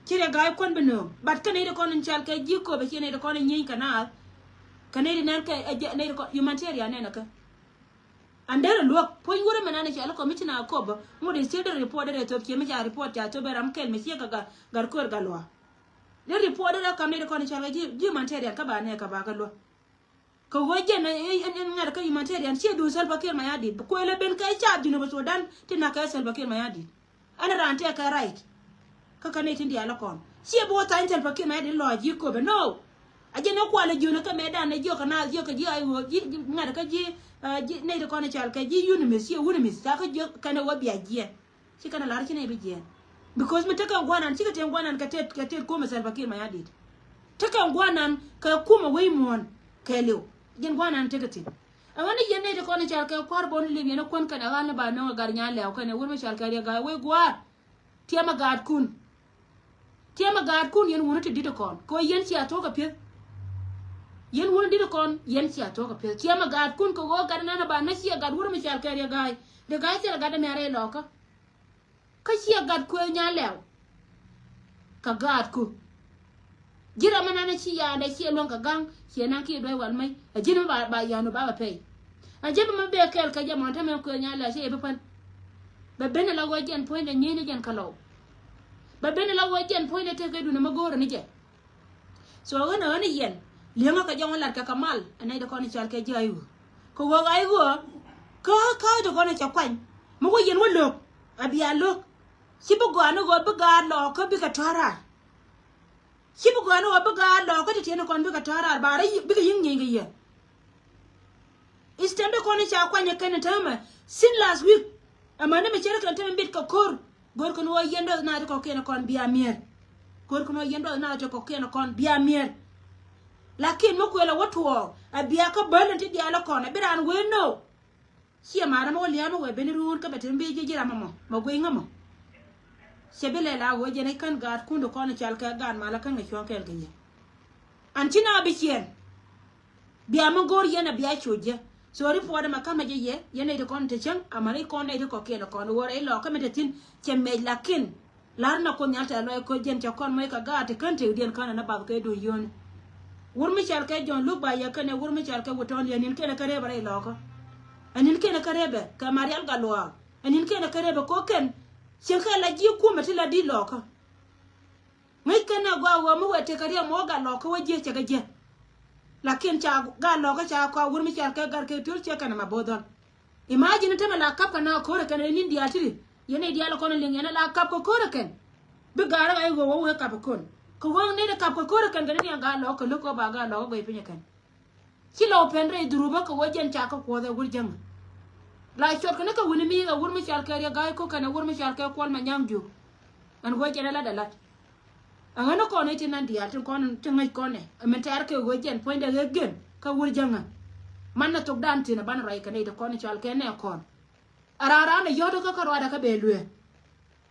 Ci riɛ ga̱a̱c kuän bi nöŋ but kä nɛy ti kɔn in cal kɛ ji̱ köpɛ ci nɛy ti kɔn in nyieeny kɛ naath. Kɛ nɛy ti nɛn kɛ ɛ jɛ nɛy ti kɔn humanitarian nɛn ɛ kä. An derɛ luäk puɔ̱ny wurɛ mɛ nan in cal kɔmicina köpä ŋut in ciek derɛ report derɛ thop ciɛ mi ca report ca thop ɛ ram kɛl mi ciek kɛ gat gat köör gat luaak. Derɛ report derɛ kam nɛy ti kɔn in cal kɛ ji̱ ji̱ humanitarian kä ba nɛ kɛ ba kɛ luäk. Kɛ ɣöö jɛn ɛn ɛn ŋa̱t kä humanitarian ciɛ duun Salva Kiir Mayardit bi kuël ɛ ben kɛ ca Junub Sudan ti nak kɛ Salva Kiir Mayardit. Ɛn raan tɛk kɛ right. Kä kɛ nɛy tin diaal ɛ kɔn ciɛ bi wä thany Salva Kiir Mayardit lɔc ji̱ köpɛ no. A jɛn ɛ kualɛ jiön ɛ kä mɛtdan ɛ jiök kɛ naath jiök kɛ ji̱ ay ɣöö ji̱ ŋa̱t kä ji̱ ji̱ nɛy ti kɔn ɛ cal kɛ ji̱ UNMISS ciɛ UNMISS ca kä jiök kɛn ɛ wä bia jiɛn. Ci kɛn a lar ci nɛy bi jiɛn. Because mi tekɛ guanan cikɛ tiɛŋ guanan kɛ tet kɛ tet kumɛ Salva Kiir Mayardit. Tekɛ guanan kɛ kumɛ wei muɔ̱ɔ̱n kɛɛliw. Jɛn guanan tekɛ thi̱n. Ɛ ɣän ni yɛn nɛy ti kɔn i̱ cal kɛ kua̱r bɔn i̱ li̱m yɛn i̱ kuän kɛn ɛ ɣa̱l ni ba nöŋ ɛ gat nyan lɛw kɛn ɛ wur mi cal kɛ riɛk ga̱a̱c wei gua̱a̱r. Tiɛmɛ gaatkun. Tiɛmɛ gaatkun yɛn wuni ti di̱t ikɔn kɛ ɣöö yɛn cia thuɔ̱k kɛ pi̱eth. Yɛn wuni di̱t ikɔn yɛn cia thuɔ̱k kɛ pi̱eth tiɛmɛ gaatkun kɛ ɣöö gat inan iba nä ciɛ gat wur mi cal kɛ riɛk ga̱a̱c. Riɛk ga̱a̱c thilɛ gat imiarɛ ilɔɔkä. Kä ciɛ gat kuëë nyan lɛw. Kɛ gaatku. Ji̱ ram mi nan ci yaandɛ ciɛ luäŋ kɛ ga̱ŋ ciɛ naŋ kiɛ duäc wal mec a ji̱n mi ba ba ya̱a̱n ba bɛ pɛy. A ji̱n mi bɛ kɛɛl kɛ jɛ mɔn te mɛn kuëë nyan lɛw ciɛ bi pän. Bɛ ben ala ɣöö jɛn puɔ̱nydɛ nyieny ni jɛn kä lɔw. Bɛ ben ala ɣöö jɛn puɔ̱nydɛ tekɛ dunɛ mi go̱o̱rɛ ni jɛ. So ɣän ɣän yɛn li̱eŋä kɛ jɔŋ lat kɛ kɛ mal ɛ nɛy ti kɔn i̱ cal kɛ ji̱ ay ɣöö kɛ ɣöö ay ɣöö kä kä ti kɔn i̱ cɛ kuany. Mi wä yɛn wä lo̱k a bia lo̱k. Ci bi gɔaa ni ɣöö bi gaat lɔɔkä bikɛ tɔ̱ raar. Ci bi gɔaa ni ɣöö bi gaat lɔɔkä ti tiɛni kɔn bikɛ tɔ̱ raar ba rɔ bikɛ yi̱ŋ nyieny kɛ yɛ. I̱ tɛm bi kɔn i̱ ca kuany ɛ kɛn ɛ täämɛ. Since last week. Ɛmɛ ni mi cɛ ri kɛn täämɛ bit kɛ ko̱r. Go̱r kɛn ɣöö yɛn duɔth naath ti kɔ̱kiɛn ɛ kɔn bia miɛr. Go̱r kɛn ɣöö yɛn duɔth naath ti kɔ̱kiɛn ɛ kɔn bia miɛr. Lakin mi kuël ɛ wä tuɔɔk ɛ bia kä bäl in ti diaal ɛ kɔn ɛ bi raan wee no̱o̱k. Ciɛ ma̱a̱r ɛmɛ wä lia̱a̱ mi wee ben iruun kä bɛ te mi bi ji̱ ji̱ ram ɛmɔ mɛ guiy ŋämɔ. Cɛ bi lɛl a ɣöö jɛn i̱ kän gaatkun ti kɔn i̱ cal kɛ gaat mal ɛ kän kɛ cuɔ̱ɔ̱ŋ kɛɛl kɛ yɛ. An ci na bi ciɛɛn. Bia mi go̱o̱r yɛn a bia coc jɛ. So report ɛmɛ ka̱mɛ jɛ yɛ yɛn nɛy ti kɔn te cäŋ amäni kɔn nɛy ti kɔ̱kiɛn kɔn ɣöö rɛy lɔɔkä mi te thi̱n cɛ mɛc lakin. La̱r na Kuoth Nhial tɛ̈th lɔc koc jɛn cɛ kɔn moc kɛ gaat ti kän tëkdiɛn kän ɛn a bath kɛ duŋ yio̱o̱ni. Wur mi cɔal kɛ Jɔ̱ɔ̱n Luk ba yɛ kɛnɛ wur mi cɔal kɛ Wutɔ̱ɔ̱n yɛ ni̱n kɛnɛ kä rɛpɛ rɛy lɔkä. Ɛ ni̱n kɛnɛ kä rɛpɛ kɛ Marial Gatluak. Ɛ ni̱n kɛnɛ kä rɛpɛ ko̱ kɛn. Cieŋ kɛ la ji̱ kumɛ ti la di̱t lɔkä. Ŋäc kɛn ɛ gɔaa ɣöö mi wɛ tekɛ riɛm wä gat lɔkä wä jiɛ cɛ kɛ jiɛ. Lakin ca gat lɔkä ca kɔak wur mi cɔal kɛ gat kɛ tiöl ciɛ kɛn ɛmɛ bo̱o̱th dhɔl. Imagine tämɛ la kap kɛ na ko̱rɛ kɛn ɛ ni̱n diaal tiri. Yɛn nɛy diaal kɔn liŋ yɛn ɛ la kap kɛ ko̱rɛ kɛn. Bi gaarä ɣa̱c ɣöö wä wee kap kɛ ko̱n. Kɛ wä nɛy ti kap kɛ ko̱rɛ kɛn kɛ ni niaŋ gaa lɔɔk kɛ lo̱k kɛ ba gaa lɔɔk ɛ guɛy piny ɛ kɛn. Ci lɔw pɛn rɛy dhurupä kɛ wä jɛn ca kä kuɔth ɛ wur jäŋä. La cuɔt kɛ ni kɛ wi̱ni mi ɛ wur mi cɔal kɛ Riɛk Ga̱a̱c Ko̱k kɛn ɛ wur mi cɔal kɛ Kuɔl Manyaŋ Juuk. Ɛn wä jɛn ɛ lat ɛ lat. Aŋäni kɔn i̱ ti nan diaal tin kɔn ti ŋäc kɔn ɛ min tɛ̈r kɛ ɣöö jɛn puɔ̱nydɛ ɣek gɛn kä wur jäŋä. Man nɛ thokdan thi̱n ɛ banɛ ruac kɛ nɛy ti kɔn i̱ cɔal kɛ nɛ kɔn. A raan raan ɛ yɔ̱t kä kä ruaadɛ kä bɛ luee.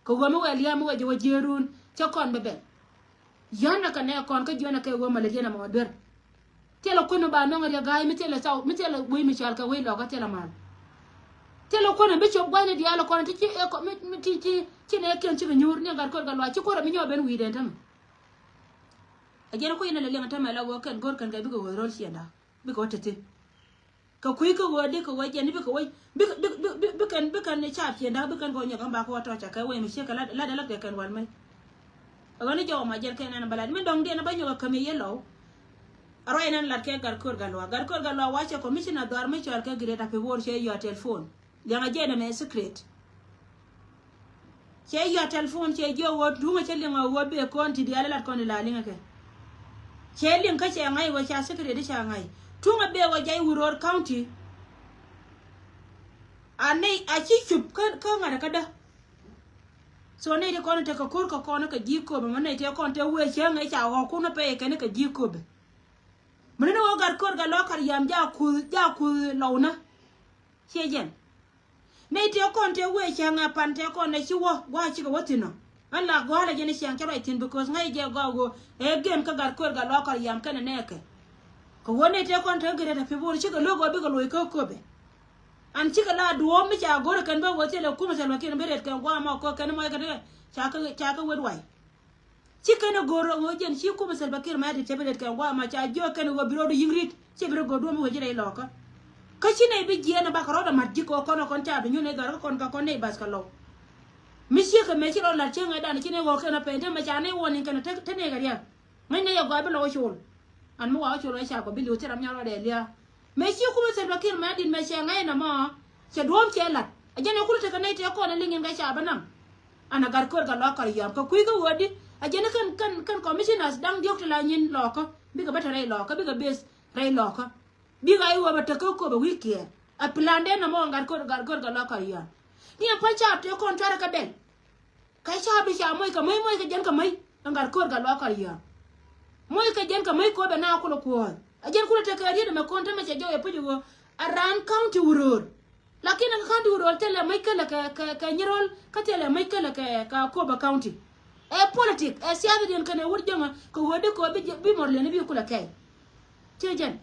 Kɛ ɣöö mi wɛ lia̱a̱ mi wɛ jɛ wä jiëërun cä kɔn bɛ bɛl. Yɔ̱t nɛ kɛ nɛ kɔn kä jiɔ̱n ɛ kɛ ɣöö mɛ lät yɛn ɛmɔ duer. Thilɛ kuäär mi ba nɔŋ Riɛk Ga̱a̱c mi thilɛ thaw mi thilɛ wec mi cɔal kɛ wec lɔkä thilɛ mal. Thilɛ kuäär mi bi cop gua̱cni diaal kɔn ti ci ɛ kɔ mi mi ti ci ci nɛ kiɛn cikɛ nyuur ni gat kuäär gat luac ci kuäär mi nyɔk ben wi̱i̱dɛn tämɛ. Ɛ jɛn kui̱ ni lɛ liɛŋ tämɛ la wä kɛn go̱r kɛn kɛ bikɛ wä ro̱l ciɛnda bikɛ wä te thi̱n. Kɛ kui̱ kä ɣöö dee kɛ wec jɛn i̱ bikɛ wec bikɛ bikɛ bikɛ bikɛn bikɛn cap ciɛnda bikɛn kɛ wä nyɔk ɛn ba kɛ wä tɔ̱ ca kɛ wec mi ciek kɛ lat lat lat kɛ kɛn wal mec. Ɛ ɣän i̱ jɔw ma jɛn kɛn ɛn bä lat mi dɔ̱ŋ diɛn bä nyɔk ɛ käm i̱ yɛ lɔw. A ruac nɛn lat kɛ gat ko̱r gat luaak gat ko̱r gat luaak wa cɛ commissioner dhuaar mi cɔal kɛ Greater Pibor cɛ yɔ̱a̱ telephone. Liɛŋɛ jɛ nɛmɛ secret. Cɛ yɔ̱a̱ telephone cɛ jiök ɣöö tuŋä cä liŋ ɣöö ɣöö bee kɔn ti diaal lat kɔn ti la liŋä kɛ. Cɛ liŋ kä cɛ ŋa̱c ɣöö ca secret ca ŋa̱c tuŋä bee ɣöö jac Wuror County. a nɛy a ci cup kä ŋa̱t kä dä. So nɛy ti kɔn tekɛ ko̱r kɛ kɔn kɛ ji̱ köpɛ mɛ nɛy ti kɔn te wee cäŋ ɛ ca ɣɔ̱kun pɛy kɛn kɛ ji̱ köpɛ. Mɛ ni ni wä gat ko̱r gat lɔ kar yam ja kuth ja kuth lɔwnä. Ciɛ jɛn. Nɛy tëë kɔn tëë wee cäŋ a pan tëë kɔn ɛ ci wä gua̱a̱ cikɛ wä thi̱n ɔ. Ɣän la gɔ̱a̱l ɛ jɛn i̱ ciaŋ cä ruac thi̱n because ŋäc jɛ gɔaa ɣöö ɛ gem kä gat kuer gat lɔɔk kɔr yam kɛnɛ nɛɛkɛ. Kɛ ɣöö nɛy tëë kɔn tëë gɛrɛ tɛ pi̱ bo̱o̱r cikɛ lo̱k ɣöö bikɛ loc kä köpɛ. An cikɛ la duɔ̱ɔ̱m mi ca go̱r ɛ kɛn bä ɣöö thilɛ kumɛ Salva Kiir bi rɛt kɛn gua̱a̱ mɔ kɛ kɛn mɔ kɛ ca kɛ wet way. Ci kɛn ɛ go̱r ɣöö jɛn ci kumɛ Salva Kiir mɛ ɛ tet cɛ bi rɛt kɛn gua̱a̱ mɔ ca jiök kɛn ɣöö bi rɔɔdu yi̱ŋ ri̱t. Ci bi rɔ go̱r duɔ̱ɔ̱m ɣöö ji̱ rɛy lɔɔkä. Kä ci nɛy bi jiɛɛn ɛ bakɛ rɔɔdɛ mat ji̱ kɛ ɣöö kɔn ɛ kɔn ca bi nyun ɛ dhɔr kä kɔn kä kɔn nɛy bath kɛ lɔw. Mi ciek kɛ mëë ci rɔ lat cieŋ ɛ dan ci nɛy ɣɔ̱k kɛn ɛ pɛn te mɛ ca nɛy warning kɛn ɛ te nɛy kɛ riɛk. Ŋäc nɛy ɛ gɔaa bi lɔ wä col. An mi wa wä col ɛ ca kɔ bi li̱w thil ram nyɔr rɔɔdɛ lia̱a̱. Mëë ci kumɛ Salva Kiir mɛ ɛ dit mɛ cɛ ŋa̱c ɛ nɔmɔ. Cɛ duɔ̱ɔ̱m cɛ lat ɛ jɛn ɛ kul tekɛ nɛy tëë kɔn ɛ liŋ in kɛ ca bä naŋ. An a gat köör gat lɔɔk kar yɔam kɛ kui̱ kä ɣöödi. A jɛn kɛn kɛn kɛn commissioners da̱ŋ diɔ̱k ti la nyin lɔɔkä bikɛ bä te rɛy lɔɔkä bikɛ base rɛy lɔɔkä. Bikɛ a i̱ wä bɛ tek kä köpɛ wi̱i̱ kiɛɛr. A plan den nɔmɔ gat köör gat köör gat lɔɔk kar yɔam. Ni a pa̱ny ca tëë kɔn cuarɛ kɛ bɛl. Kɛ ca bi ca moc kɛ mäc moc kɛ jɛn kɛ mäc. Ɛn gat köör gat lɔɔk kar yɔam. Moc kɛ jɛn kɛ mäc köpɛ na kulɛ kuɔ̱ɔ̱th a jɛn kulɛ tek kɛ riet ɛmɛ kɔn te mɛ cɛ jɔw ɛ puc i̱ ɣöö. A raan county wuröör. Lakin ɛ kä county wut rol thilɛ mäc kälɛ kɛ kɛ kɛ Nyirol kä thilɛ mäc kälɛ kɛ kɛ Akobo county. Ɛ politic ɛ siasa diɛn kɛnɛ wut jäŋä kɛ ɣöö dee kɛ ɣöö bi bi mɔr liɛn bi kulɛ kɛy. Ci jɛn.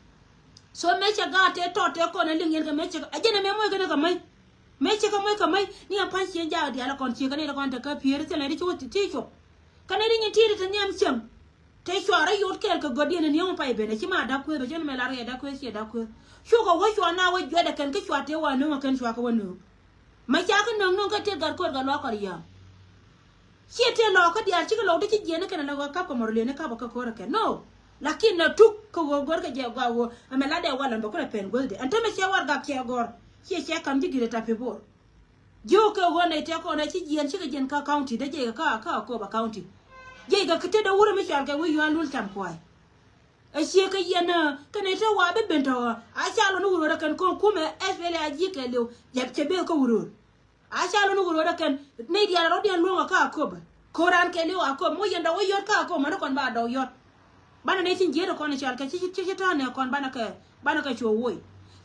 So mëë cɛ gaat tëë tɔt tëë kɔn ɛ liŋ yɛn kɛ mëë cɛ kɛ ɛ jɛn ɛ mëë moc kɛnɛ kɛ mäc. Mëë cɛ kɛ moc kɛ mäc ni ɛ pa̱ny ciëŋ jaak diaal ɛ kɔn cië kɛ nɛy ti kɔn te kä piëër thilɛ ti ci wä ti cop. Kɛ nɛy ti nyin ti̱i̱t ti nhiam cieŋ. Te cua rɔ yot kɛɛl kɛ gɔ̱diɛn in yɔ̱ŋ pay ben a ci ma da̱k kueth bɛ cä ni mɛ lar yɛ da̱k kueth ciɛ da̱k kueth. Cukɛ wä cua na wä juɛt ɛ kɛn kä cua te wa nööŋ ɛ kɛn cua kɛ wä nööŋ. Mɛ ca kä nööŋ nööŋ kä te gat kueth gat luaak kɔr yam. Ciɛ te lɔɔk kä diaal cikɛ lɔɔk ti ci jiɛn ni kɛn a lɛ ɣöö kap kɛ mɔr lieni kap kɛ ko̱r ɛ kɛn no. Lakin na tuk kɛ ɣöö gör kɛ jɛ gɔaa ɣöö ɛmɛ lat dɛ walɛn bɛ kulɛ pɛn guäthdɛ ɛn te mɛ ciɛ warɛgak ciɛ gɔ̱r. Ciɛ ciɛ kam ji̱ gir ɛ tap pi bo̱o̱r. Jiök kɛ ɣöö nɛy tëë kɔn ɛ ci jiɛn cikɛ jiɛn kä county dee jiɛc kɛ kä kä Akobo county. Jiɛc kɛ kä tetdä wurɛ mi cɔal kɛ wi̱i̱ yua̱a̱n lul cam kua̱a̱c. Ɛ ciek kɛ yɛn ɛ kɛ nɛy tëë wa bi ben tɔ̱ ɣä a ca lɔ ni wurɛ kɛn kɔn kumɛ SPLA-IG kɛ liw. Jɛ cɛ beth kä wurɛ a ca lɔ ni wurɛ kɛn nɛy diaal rɔ̱diɛn luɔ̱ŋ ɛ kä Akobo. Ko̱ran kɛ liw Akobo mi wä yɛn dɔk wä yɔt kä Akobo mäni kɔn ba dɔk yɔt. Banɛ nɛy tin jiɛt ɛ kɔn i̱ cɔal kɛ ci ci ci ta̱a̱nɛ kɔn banɛ kɛ banɛ kɛ cuɔ woi.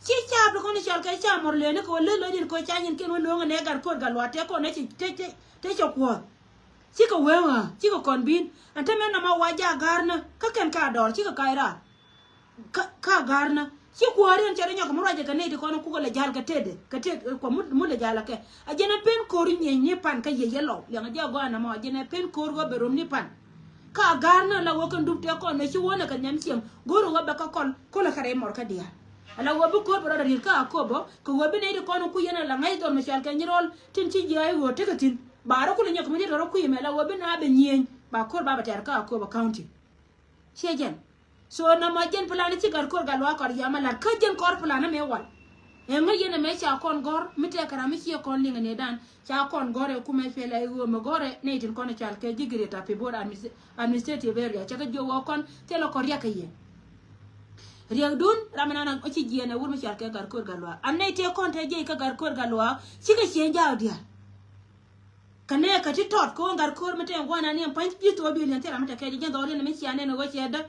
Ci caap ti kɔn i̱ cɔal kɛ ca mɔr lëëni kɛ wä lëë lɔcdin kɛ wä ca nyin kiɛn wä nööŋɛ nɛ gat ko̱r gat luaat tëë kɔn nɛ ci tëë tëë tëë cɛ kuɔ̱ɔ̱th. Cikɛ wee ɣaa cikɛ kɔn bi̱i̱n. Ɛn te mɛn nɔmɔ wa jaak ga̱a̱rnä kä kɛn ka dɔɔr cikɛ kac raar. Ka ka ga̱a̱rnä ci kuääri ɛn cɛ rɔ nyɔk kɛ mi ruacɛ kɛ nɛy ti kɔn kukɛ lɛ ja̱l kɛ tetdɛ kɛ tet kua mut mut lɛ ja̱l kɛ. A jɛn ɛ pen ko̱r nyieny ni pan kä yɛ yɛ lɔw liɛŋ a jɛ gɔaa nɔmɔ a jɛn ɛ pen ko̱r ɣöö bɛ rom ni pan. Ka ga̱a̱rnä la ɣöö kɛn dup tëë kɔn ɛ ci wä nɛ kɛ nhiam cieŋ go̱o̱r ɣöö bɛ kä kɔl ko̱lɛ kɛ rɛy mɔr kä diaal. Ala ɣöö bi ko̱o̱r bɛ rɔɔdɛ riet kä Akobo kɛ ɣöö bi nɛy ti kɔn kui̱ yɛn ala ŋäc dhɔr mi cɔal kɛ Nyirol tin ci jiääc ɣöö tekɛ thi̱n. Ba rɔ kulɛ nyɔk mi ti tɔrɔ kui̱ mɛ la ɣöö bi na bɛ nyieny ba ko̱o̱r ba bɛ tɛr kä Akobo county. Ciɛ jɛn. So nɔmɔ jɛn plan ci gat ko̱r gat luaak kɔr yam a lat kä jɛn kɔr plan amɛ wal. Ɛŋä yɛn ɛmɛ ca kɔn gɔ̱r mi tɛk kɛ ram mi ciɛ kɔn liŋɛ ni dan ca kɔn gɔ̱r ɛ kumɛ piɛl ɛ ɣöö mɛ gɔ̱r ɛ nɛy tin kɔn cal kɛ ji̱ Greater Pibor adminis- administrative area cɛ kɛ jiök ɣöö kɔn thilɛ kɔn riɛk kɛ yɛ. Riɛkdun ram ɛnan ɔ ci jiɛɛn ɛ wur mi cal kɛ gat ko̱r gat luaak an nɛy tëë kɔn tëë jiɛc kä gat ko̱r gat luaak cikɛ ciëŋ jaak diaal. Kɛ nɛ kɛ ti tɔt kɛ ɣöö gat ko̱r mi tɛn gua̱n an niɛm pa̱ny ji̱ thok duëël yɛn thil ram mi tɛ kɛ ji̱ jiɛn dhɔriɛn mi cia nɛn ɣöö ciɛ däk.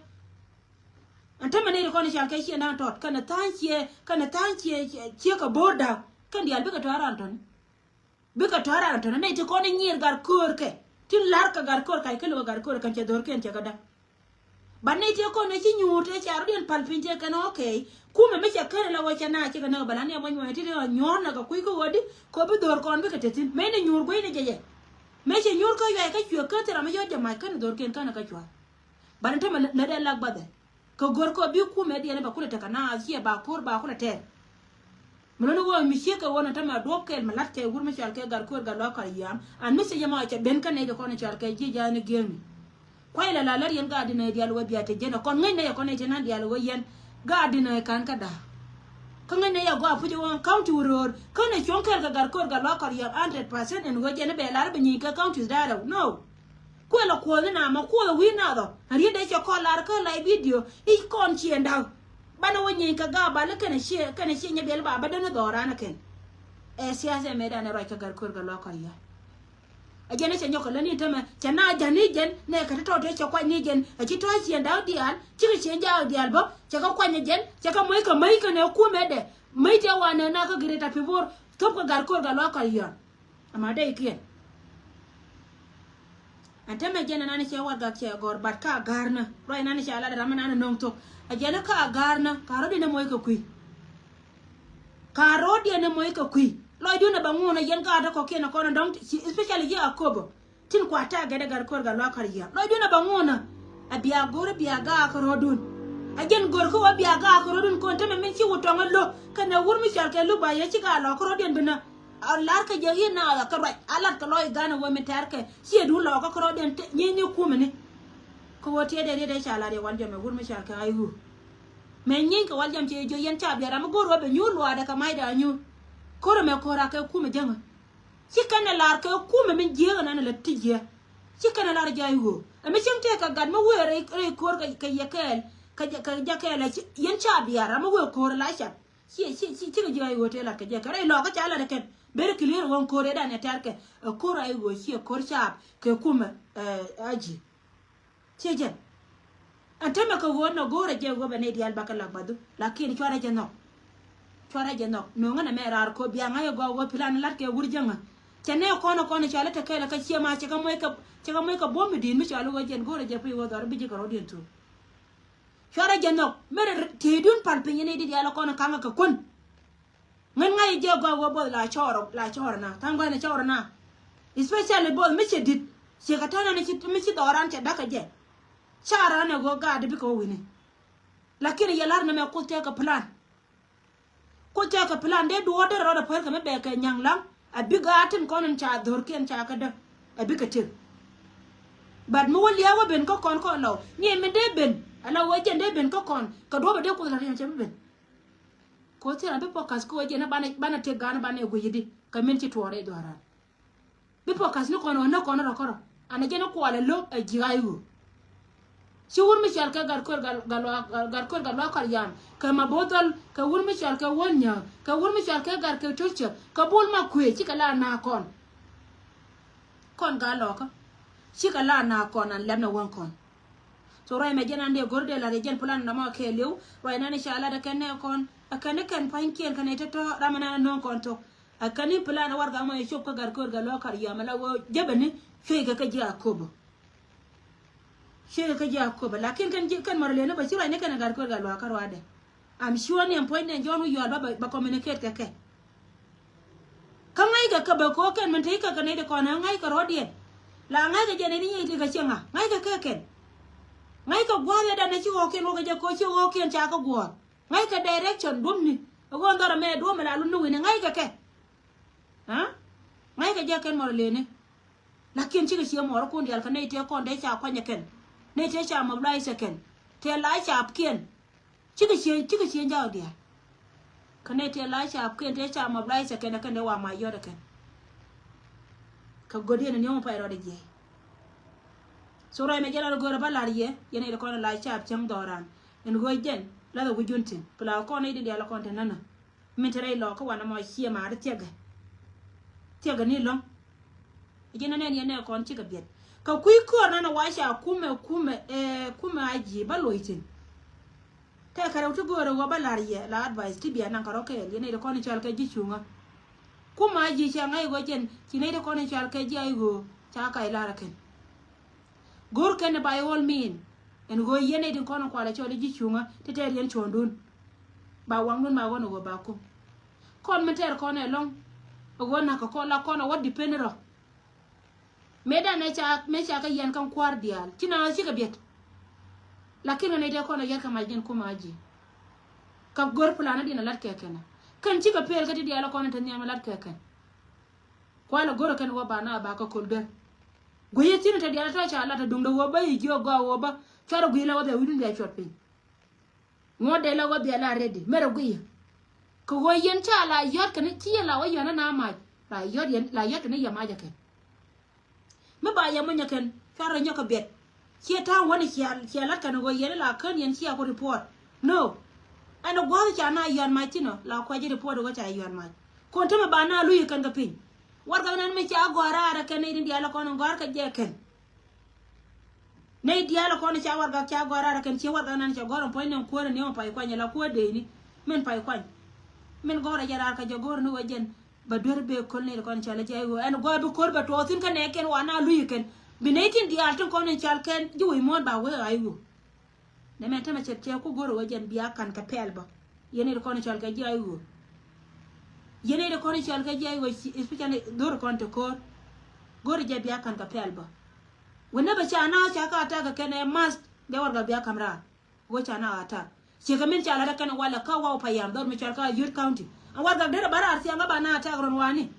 Ɛn tämɛ nɛy ti kɔn i̱ cal kɛ ciɛ na̱a̱ŋ tɔt kɛnɛ tha̱a̱ŋ ciɛ kɛnɛ tha̱a̱ŋ ciɛ ciɛ kɛ bo̱o̱r da̱k kɛn diaal bikɛ tɔ̱a̱r raan tɔ̱ni. Bikɛ tɔ̱a̱r raan tɔ̱ni nɛy ti kɔn i̱ nyier gat köör kɛ tin la̱r kɛ gat köör kac kä lo̱k ɛ gat köör kɛn cɛ dho̱r kɛn cɛ kɛ da̱k. Ba nɛy ti kɔn i̱ ci nyuur tëë ca rɔ̱diɛn pal piny tëë kɛn ɣɔ̱k kɛɛc kumɛ mi cɛ kɛn ilɛ ɣɔ̱ cɛ na cikɛ näk bɛ la ni ɛmɔ nyuɔ̱ɔ̱c ti ti ɣɔ̱ nyuɔ̱ɔ̱r näk kɛ kui̱ kä ɣɔ̱di kɛ bi dho̱r kɔn bikɛ te thi̱n mëë ni nyuur gui̱ni jɛ jɛ. Mëë cɛ nyuur kä yuay kä cuɛ kä thil ram mi yɔ̱ɔ̱c jɛ mac kɛn dho̱r kɛn kɛn kä cua̱r. Bani tämɛ lät ɛ lak bathɛ kɛ gör kɛ bi kumɛ diɛn bɛ kulɛ tekɛ na a ciɛ ba ko̱r ba kulɛ tɛɛr. Mi luni ɣöö mi ciek kɛ ɣöö na tämɛ duɔ̱k kɛɛl mi la̱t kɛ wur mi cɔal kɛ gat kuäär gat luaak kɔr yam an mi thiec ɛmɔ cɛ ben kä nɛy kɛ kɔn cɔal kɛ ji̱ ja̱a̱n i̱ gi̱eŋni. Kuay la la lär yɛn gaat di nɛy diaal ɣöö bia te jiɛn ɛ kɔn ŋäc nɛy ɛ kɔn nɛy te nan diaal ɣöö yɛn gaat di nɛy ka̱n kä da̱a̱k. Kä ŋäc nɛy ɛ gɔaa puc ɣöö county wä röör kä nɛ cuɔ̱ŋ kɛɛl kɛ gat kuäär gat luaak kɔr yam hundred percent ɛn ɣöö jɛn ɛ bɛ lar bɛ nyieny kɛ counties da̱a̱r rɛw no. Kuɛ lɛ kuɔth ni na mɛ kuɔth wi̱i̱ nath ɔ. Riet dee cɛ kɔn lar kä lay video i̱ kɔn ciɛ da̱k. Banɛ wä nyieeny kɛ gaabal kɛnɛ ciɛ kɛnɛ ciɛ nyɛ biɛl ba bä däni dhɔran kɛn. Ɛ siasa mëëdan ɛ ruac kä Gatkuɛɛr Gatluak Kɔryaan. Ɛ jɛn ɛ cɛ nyɔk kɛ lä ni tämɛ cɛ na ja̱n ni jɛn nɛ kɛ ti tɔt ɛ cɛ kuac ni jɛn ɛ ci tɔ̱ ciɛn da̱k diaal cikɛ ciɛn jaak diaal bä cɛ kɛ kuany ɛ jɛn cɛ kɛ moc kɛ mäc kɛnɛ kumɛdɛ mäc tëë wanɛ na kä Greater Pibor thop kɛ Gatkuɛɛr Gatluak Kɔryaan. Ama dee ikiɛn. Ɛn tämɛ jɛn ɛnan cɛ warɛgak cɛ gɔ̱r but ka ga̱rnä ruac ɛnan cɛ lat ram ɛnan nöŋ thok. Ɛ jɛn ka ga̱rnä ka rɔ̱diɛn ɛ moc kɛ kui̱. Ka rɔ̱diɛn ɛ moc kɛ kui̱. Lɔcdun ɛ bɛ ŋuunä yɛn gaat ɛ kɔ̱kiɛn ɛ kɔn ɛ dɔ̱ŋ especially ji̱ Akobo. Tin kua ta̱a̱ gɛt ɛ Gatkuɛɛr Gatluak Kɔryaan lɔcdun ɛ bɛ ŋuunä. Ɛ bia go̱r ɛ bia gaak rɔ̱dun. Ɛ jɛn go̱r kä wä bia gaak rɔ̱dun kɔn tämɛ min ci wä tɔŋ ɛ lo̱k kɛnɛ wur mi cɔal kɛ luk ba yɛ ci gaak lɔk rɔ̱diɛn binä. A lar kɛ jɛ yin na kä ruac a lat kɛ lɔc gan wä mi tɛr kɛ ciɛ dun lɔ kä kɛ rɔɔdiɛn nyiny ni kumɛ ni. Kɛ wä tiɛ dee riet dee ca lat yɛ wal jɔmɛ wur mi cal kɛ ay wu. Mɛ nyiny kɛ wal jɔm cɛ jɔ yɛn ca biɛ ram mi go̱r wä bɛ nyuur luaadɛ kɛ mac daa nyuur. Ko̱r mɛ ko̱r a kɛ kumɛ jäŋä. Ci kɛn ɛ lar kɛ kumɛ mi jiɛk ɛn ɛn lɛ ti jiɛ. Ci kɛn ɛ lar jɛ ay wu. Ɛ mi cieŋ tëë kɛ gat mi wëë rɛy ko̱r kɛ yɛ kɛɛl kɛ jɛ kɛɛl ɛ yɛn ca biɛ ram mi wëë ko̱r ɛ la cat. Ciɛ ciɛ ciɛ cikɛ ji̱ ay ɣöö tëë lat kɛ jɛ kɛ rɛy lɔkä ca lat kɛn. Ber clear ɣöö ko̱r ëëdan ɛ tɛr kɛ ɛ ko̱r ay ɣöö ciɛ ko̱r caap kɛ kumɛ ɛ aji̱. Ciɛ jɛn. Ɛn tämɛ kɛ ɣöö nɔ go̱o̱rɛ jɛ ɣöö bɛ nɛy diaal bakɛ lak bathu lakin cuarɛ jɛ nhɔk. Cuarɛ jɛ nhɔk no̱o̱ŋä nɛ mɛ raar ko̱ bia ŋa̱c ɛ gɔaa ɣöö plan lat kɛ wur jäŋä. Cɛ nɛ kɔn ɛ kɔn ɛ cɔal ɛ te kɛɛl ɛ kä ciɛ ma cɛ kɛ moc kɛ cɛ kɛ moc kɛ buɔ̱m mi di̱i̱t mi cɔal ɛ ɣöö jɛn go̱o̱rɛ jɛ pi ɣöö dhɔr bi ji̱ kɛ rɔ̱diɛn thuuk. Cuarɛ jɛ nhɔk mi rɛ ti̱i̱dun pal piny ni di diaal kɔn kaŋä kɛ kuän. Ŋän ŋa̱c jɛ gɔaa wä both la cɔɔr la cɔɔr na tha̱a̱ŋ gua̱n cɔɔr na. Especially both mi cɛ dit ciɛ kɛ tɛn ni mi ci dhɔran cɛ dakä jɛ. Ca ran ɛ ɣöö gaat bikɛ wä wi̱ni. Lakin yɛ lar ni mɛ kuth tɛkɛ plan. Kuth tɛkɛ plan dee duɔ̱ɔ̱r derɛ rɔɔdɛ puɛlkɛ mi bɛɛkɛ nyaŋ laŋ. A bik a tin kɔn in ca dhorkiɛn ca kä däk a bikɛ tëk. But mi wä lia̱a̱ wä ben kä kɔn kɔn lɔw ni mi dee ben ala wä jɛn dee ben kä kɔn kɛ duɔ̱ɔ̱p a dee kuth la riɛn cɛ bi ben. Koth thian a bi pɔkas kä wä jɛn banɛ banɛ tëk gaan banɛ guic di kɛ min ci tuɔɔr i̱ dhuaran. Bi pɔkas ni kɔn wä näk kɔn rɔ kärɔ. Anɛ jɛn kualɛ lo̱k ɛ ji̱ ay ɣöö. Ci wur mi cɔal kɛ gat kuer gat luaak kɔr yam kɛ ma bo̱o̱th dhɔl kɛ wur mi cɔal kɛ wun nyääk kɛ wur mi cɔal kɛ gat kɛ tucä kɛ bul ma kuëë cikɛ la naak kɔn. Kɔn gat lɔkä cikɛ la naak kɔn an lɛm nɛ wän kɔn. So ruac mɛ jɛn an dee go̱r dee la dee jɛn plan nɔmɔ kɛ liw ruac nan i̱ ca lat ɛ kɛn nɛ kɔn ɛ kɛn ni kɛn pa̱nykiɛn kɛn i̱ tɔ̱tɔ̱ ram ɛnan ɛ no̱o̱ŋ kɔn thok. A kani plan warɛgak mɔ cop kä gat ko̱r gat lɔ kar yam ala wä jäbäni cuey kɛ kä ji̱ Akobo. Cuey kɛ kä ji̱ Akobo lakin kɛn ji̱ kɛn mɔr leni bä ci ruacni kɛn gat ko̱r gat lɔ kar ruadɛ. Am sure ni ɛn puɔ̱ny ni ɛn Jɔ̱ɔ̱n wi̱c yɔal ba bä communicate kɛ kɛ. Kä ŋa̱ckɛ kɛ bä ko̱ kɛn min te kɛ kɛ nɛy ti kɔn ɛ ŋa̱ckɛ rɔ̱diɛn. La ŋa̱ckɛ jɛ nɛy ni nyiey ti kɛ cieŋ a ŋa̱ckɛ kɛ kɛn. Ŋa̱ckɛ gua̱a̱th ɛ dan ɛ ci ɣɔɔkiɛn wä kɛ jɛ ko̱ ci ɣɔɔkiɛn ca kɛ guɔ̱ɔ̱r. Ŋa̱ckɛ direction duɔ̱mni ɛ ɣöö dhɔrɛ mɛ duɔ̱m ɛ la lun ni wi̱ni ŋa̱ckɛ kɛ. Ŋa̱ckɛ jɛ kɛn mɔr leni. Lakin cikɛ ciɛ mɔr kun dial kɛ nɛy tëë kɔn dee ca kuanyɛ kɛn. Nɛy tëë ca mobilize kɛn tëë la capkiɛn. Cikɛ ciɛ cikɛ ciɛ jaw dial. Kɛ nɛy tëë la capkiɛn tëë ca mobilize kɛn ɛ kɛn dee wa ma yɔt ɛ kɛn. Kɛ go̱diɛn ni ŋu pay rɔɔdɛ jiɛc. So ruac mɛ jɛ lar go̱o̱rɛ ba lar yɛ yɛn nɛy tëë kɔn la cap cäŋ dhɔran. Ɛn ɣöö jɛn lathɛ wi̱cdun tin pla kɔn nɛy di dial kɔn te nänä. Min te rɛy lɔ kä wanɛ mɔ ciɛ maari thiɛkɛ. Thiɛkɛ ni lɔ̱ŋ. Ji̱n anɛn yɛn nɛ kɔn cikɛ biɛt kɛ kui̱ köör nanɛ wa ca kumɛ kumɛ ɛ kumɛ a ji̱ ba loc thi̱n. Tɛkɛ rɛw ti göörä ɣöö ba la̱r yɛ la advice ti bia naŋ kɛ rɔ kɛɛl yɛn nɛy ti kɔn i̱ cɔal kɛ ji̱ cuŋä. Kumɛ a ji̱ cɛ ŋa̱c ɣöö jɛn ci nɛy ti kɔn i̱ cɔal kɛ ji̱ a i̱ ɣöö ca kac la̱r ɛ kɛn. Go̱r kɛn by all mean. Ɛn ɣöö yɛn nɛy tin kɔn in kualɛ cɔl i̱ ji̱ cuŋä ti tɛɛr yɛn cuɔ̱ɔ̱ŋdun. Ba waŋdun ma ɣɔn ɛ ɣöö ba kum. Kɔn min tɛɛr kɔn ɛlɔ̱ŋ ɛ ɣöö na̱k kɛ kɔn la kɔn ɛ wä depend rɔ. Mëëdan ɛ ca mëë ca kɛ yɛn kɛn kua̱r diaal ci na cikɛ biɛt. Lakin ɣän nɛy tɛɛr kɔn ɛ yɛr kɛ mac jɛn kum a ji̱. Kɛ go̱r plan diɛn ɛ lat kɛ kɛn kɛn cikɛ pel kä ti diaal ɛ kɔn in te nhiam ɛ lat kɛ kɛn. Kualɛ go̱rɛ kɛn wä ba na ba kä kol duer. Guiyɛ thi̱n te diaal tɔ̱ ca lat te duŋdɛ wä bä i̱ jiök gɔaa wä bä cuarɛ guiy la wä bia wi̱dun bia cuɔt piny. Ŋuɔ̱t dee la wä bia la ready mɛrɛ guiyɛ. Kɛ ɣöö yɛn ca la yɔ̱t kɛn ci yɛn la wä yɔ̱n na mac la yɔ̱t yɛn la yɔ̱t kɛn yɛ mac ɛ kɛn. Mi ba yɛ munyɛ kɛn cuarɛ nyɔk kɛ biɛt. Ciɛ ta̱a̱ wäni cia cia lat kɛn ɣöö yɛn la kän yɛn cia ku report. No. Ɛn ɛ gua̱a̱th ca na yɔ̱a̱n mac thi̱n ɔ la kuɛ ji̱ report ɣöö ca yɔ̱a̱n mac. Kɔn tämɛ ba na luyi kɛn kɛ piny. Warɛgak nan mi ca gɔ̱a̱r raar kɛn nɛy tin diaal kɔn gɔ̱a̱r kɛ jɛ kɛn. Nɛy diaal kɔn ca warɛgak ca gɔ̱a̱r raar kɛn, ci warɛgak nan ca gɔ̱a̱r puɔ̱ny ni kuäär ni ɔ pay kuany la kuäär dee ni. Min pay kuany. Min gɔ̱a̱r a jɛ raar kɛ jɛ gɔ̱a̱r ni wä jɛn. Ba duer bee köl nɛy kɔn ca lɛ jɛ ay ɣöö ɛn gɔ̱a̱r bi ko̱r bɛ tuɔɔk thi̱n kä nɛ kɛn wa na luyi kɛn. Bi nɛy tin diaal tin kɔn in cal kɛn ji̱ wec muɔ̱ɔ̱n ba wee ay ɣöö. Nɛ mɛ tämɛ cɛ cɛ ku go̱r wä jɛn bia kan kɛ pɛl bä. Yɛn it kɔn cɔl kɛ ji̱ ay ɣöö. Yɛn it kɔn cɔl kɛ ji̱ ay ɣöö, especially go̱r kɔn te ko̱r. Go̱r jɛ bia kan kɛ pɛl bä. Wä nɛ bɛ ca na ca ka attack kɛn ɛ must bɛ warɛgak bia kam raar. Wä ca na attack. Ciɛ kɛ min ca lat kɛn walɛ ka waw payam dhɔr mi cɔl ka Ayod County. An warɛgak derɛ ba raar thiaŋ kä ba na attack run wani.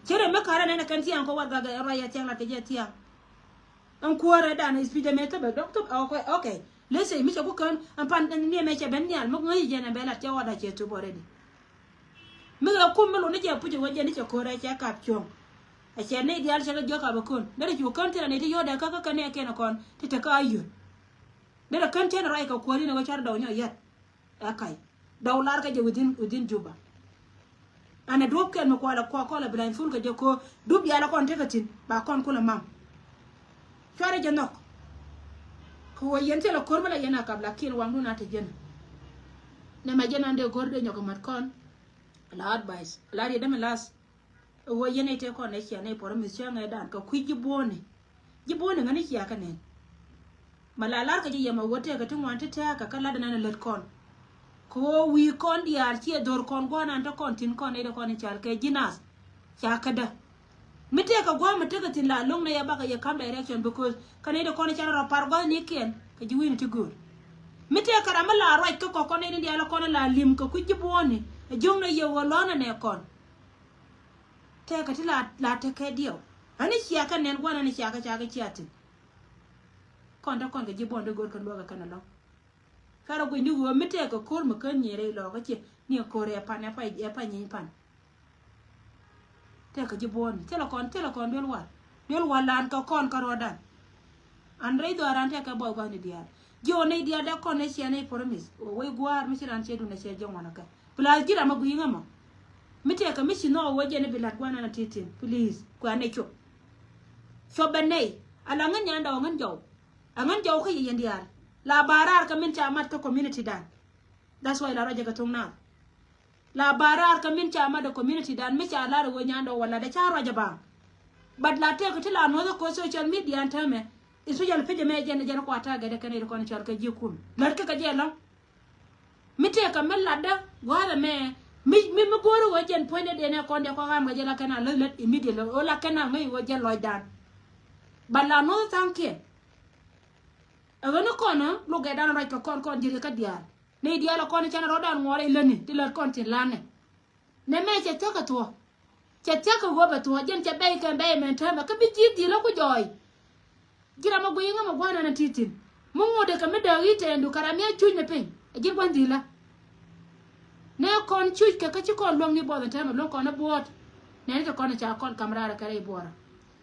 Cɛ rɛ mi karɛ nɛn kɛn thiaŋ kɔ warɛgak ɛ rɔy ɛ thiaŋ lat kɛ jɛ thiaŋ. Ɛn kuäärɛ dan is pidɛ mɛ thäbɛ dɔk thäbɛ, okay, okay. Lese mi cɛ ku kään ɛn pan ni ɛmɛ cɛ ben nhial mi ŋäc jɛn ɛn bɛ lat cɛ ɣɔda cɛ tup already. Mi kɛ kum mi luni jɛ puc wä jɛn ni cɛ ko̱rɛ cɛ kap cuɔ̱ŋ. Ɛ cɛ ni diaal cɛ kɛ jiök kap ɛ kön derɛ cu kään thin ani ti yɔ̱dɛ kä kä kɛ ni ɛ kiɛn ɛ kɔn ti te kä Ayod. Derɛ kään cɛn ruac kɛ kuäär in ɛ wä car dɔw nyɔ yɛt. Ɛ kac. Dɔw lar kä jɛ within, within Juba. An ɛ duɔ̱p kɛl mi kualɛ kua kɔlɛ blindfold kɛ jɛ ko dup diaal kɔn tekɛ thi̱n ba kɔn kulɛ mam. Cuarɛ jɛ nhɔk. Kɛ wä yɛn thilɛ ko̱r mi la yɛn a kap lakin waŋdun a te jɛn. Nɛ mɛ jɛn an dee go̱r dee nyɔk mat kɔn. La advice la riɛ dämɛ las. Ɛ wä yɛn ite kɔn ɛ cia nɛ pɔrɔ mi cäŋɛ dan kɛ kui̱ ji̱ buɔ̱ni. Ji̱ buɔ̱ni ŋäni cia kɛ nɛn. Ma la lar kɛ ji̱ yɛm a wä tɛɛkɛ ti ŋuan ti tɛɛkɛ kä lat ɛn ɛn lät kɔn. Kɛ ɣöö wi̱i̱ kɔn diaal ciɛ dho̱r kɔn gua̱a̱r nan te kɔn thi̱n kɔn nɛy ti kɔn in cal kɛ ji̱ nath. Ca kädä. Mi tëëkɛ gua̱a̱r mi tekɛ thi̱n la lo̱ŋ nɛ yɛ bakɛ yɛ ka̱m direction because kä nɛy ti kɔn in cal rɔ par gua̱a̱r ni kiɛn kɛ ji̱ wi̱i̱ni ti gööl. Mi tëëkɛ ram mi la ruac kä kɔk kɔn nɛy ti diaal kɔn la lim kɛ kui̱ ji̱ buɔ̱ɔ̱ni. Ɛ jiöŋ nɛ yɛ ɣöö lɔ̱ɔ̱n ɛnɛ kɔn. Tëëkɛ ti la, la tekɛ diɛw. Ani cia kɛ nɛn gua̱a̱r ani cia kɛ ca kɛ cia thi̱n. Kɔn te kɔn kɛ ji̱ buɔ̱ɔ̱ni ti gööl kɛ luäk kɛ kɛn ɛlɔ̱ŋ. Cuarɛ guic ni ɣöö mi tɛɛkɛ ko̱r mi kän nyier rɛy lɔɔkä ciɛ ni ɛ ko̱r ɛ pan ɛ pa, ɛ pa nyiny pan. Tɛɛkɛ ji̱ buɔ̱ɔ̱ni thilɛ kɔn, thilɛ kɔn duel wal. Duel wal lan kɛ kɔn kä ruɔ̱dan. An rɛy dhɔaaran tɛɛkɛ buɔth gua̱thni diaal. Ji̱ ɣän nɛy diaal dee kɔn nɛ ciɛ nɛy promise ɣöö wec gua̱a̱r mi ci ran ciɛ dun ɛ ciɛ ji̱ ŋuan ɛ kɛ. Plus ji̱ ram ɛ gui̱i̱ŋä mɔ. Mi tɛɛkɛ mi ci nhɔk ɛ wec jɛn i̱ bi la̱t gua̱a̱r nan ɛ ti̱ti̱n. Please kuɛ anɛ cop. Cop bɛ nɛy ala ŋän nyandɛ ɣä ŋän jɔw. Aŋän jɔw kä yɛ yɛn diaal. La ba raar kä min ca mat kä community dan. That's why la ruacä kɛ thoŋ naath. La ba raar kä min ca mat kä community dan mi ca lar ɛ wee nyandɛ wala dɛ ca ruacä baŋ. But la tëëk ti la nuɔth kä social media an täämɛ. Especially page mɛ jɛn jɛn kua target kɛn iri kɔn cɔl kɛ ji̱ kum lät kä kɛ jɛ lɔŋ. Mi tëëkɛ mi latdä gua̱a̱th ɛmɛ mi, mi, mi go̱o̱ri ɣöö jɛn puɔ̱nydɛ diɛn ɛ kɔn diɛ kɔn ɣam kɛ jɛ la kɛn a lät lät immediately ɣöö la kɛn a ŋäc ɣöö jɛ lɔcdan. But la nuɔth tha̱a̱ŋkiɛn. Ɛ ɣän ni kɔn ɛ lukɛ dan ruac kɛ kɔn kɔn ji̱ kä diaal. Ni diaal ɛ kɔn canɛ rɔ̱dan ŋuɔrɛ ilä ni ti lät kɔn tin lanɛ. Nɛ mɛ cɛ thiäk kɛ thuɔ̱k. Cɛ thia̱k kɛ ɣöö bɛ thuɔ̱ɔ̱c jɛn cɛ bɛy kɛn bɛy mɛn täämɛ kä bi ji̱ dhil ɛ ku jɔɔy. Ji̱ ram mi guiy iŋä mi gua̱n ɛn ɛ ti̱ti̱n mi ŋot ɛ kɛ mi dääk i̱ tɛɛndu kɛ ram mi a cuc ni piny ɛ ji̱ gua̱n dhilä. Nɛ kɔn cuc kɛ kä ci kɔn luäŋ ni buɔth ɛn täämɛ luäŋ kɔn ɛ buɔ̱ɔ̱t. Nɛn kɛ kɔn ɛ ca kɔn kam raar ɛ kɛ rɛy buɔrä.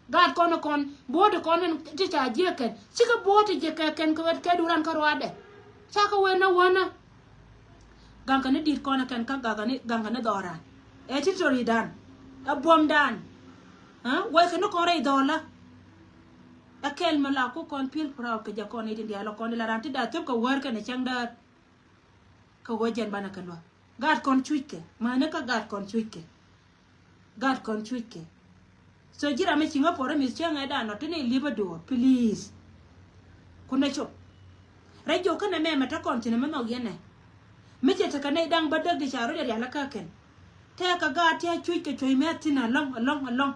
Gaat kɔn kɔn bo̱o̱t kɔn in ti ca jiɛk kɛn cikɛ bo̱o̱t ti jiɛk kɛ kɛn kɛ wet kɛ duran kä ruaadɛ. Cakɛ wen na wänä. Gaŋkɛ ni di̱t kɔn kɛn kä gaŋkɛ ni, gaŋkɛ ni dhɔran. Ɛ territory dan. Ɛ buɔm dan. Ɛ wec kɛ ni kɔn rɛy dhɔlä. Ɛ kɛl mi la ku kɔn feel proud kɛ jɛ kɔn itin diaal kɔn di la ran ti da thop kɛ wär kɛn ɛ cäŋ däär. Kɛ wä jɛn banɛ kɛ luäk. Gaat kɔn cuckɛ. Mäni kä gaat kɔn cuckɛ. Gaat kɔn cuckɛ. So ji̱ ram mi ci ŋä promise cä ŋɛ dan nɔ ti ni li̱p a duɔ̱ɔ̱r, please. Kun dɛ cop. Rɛy jok känɛ mɛmɛ te kɔn thinɛ mi nhɔk yɛn ɛ. Mi cɛ tekɛ nɛy da̱ŋ bä däk di ca rɔ jɛ rial a kä kɛn. Tɛɛkɛ gaat ti a cuckɛ cuɔ̱c mi a thin alɔŋ, alɔŋ, alɔŋ.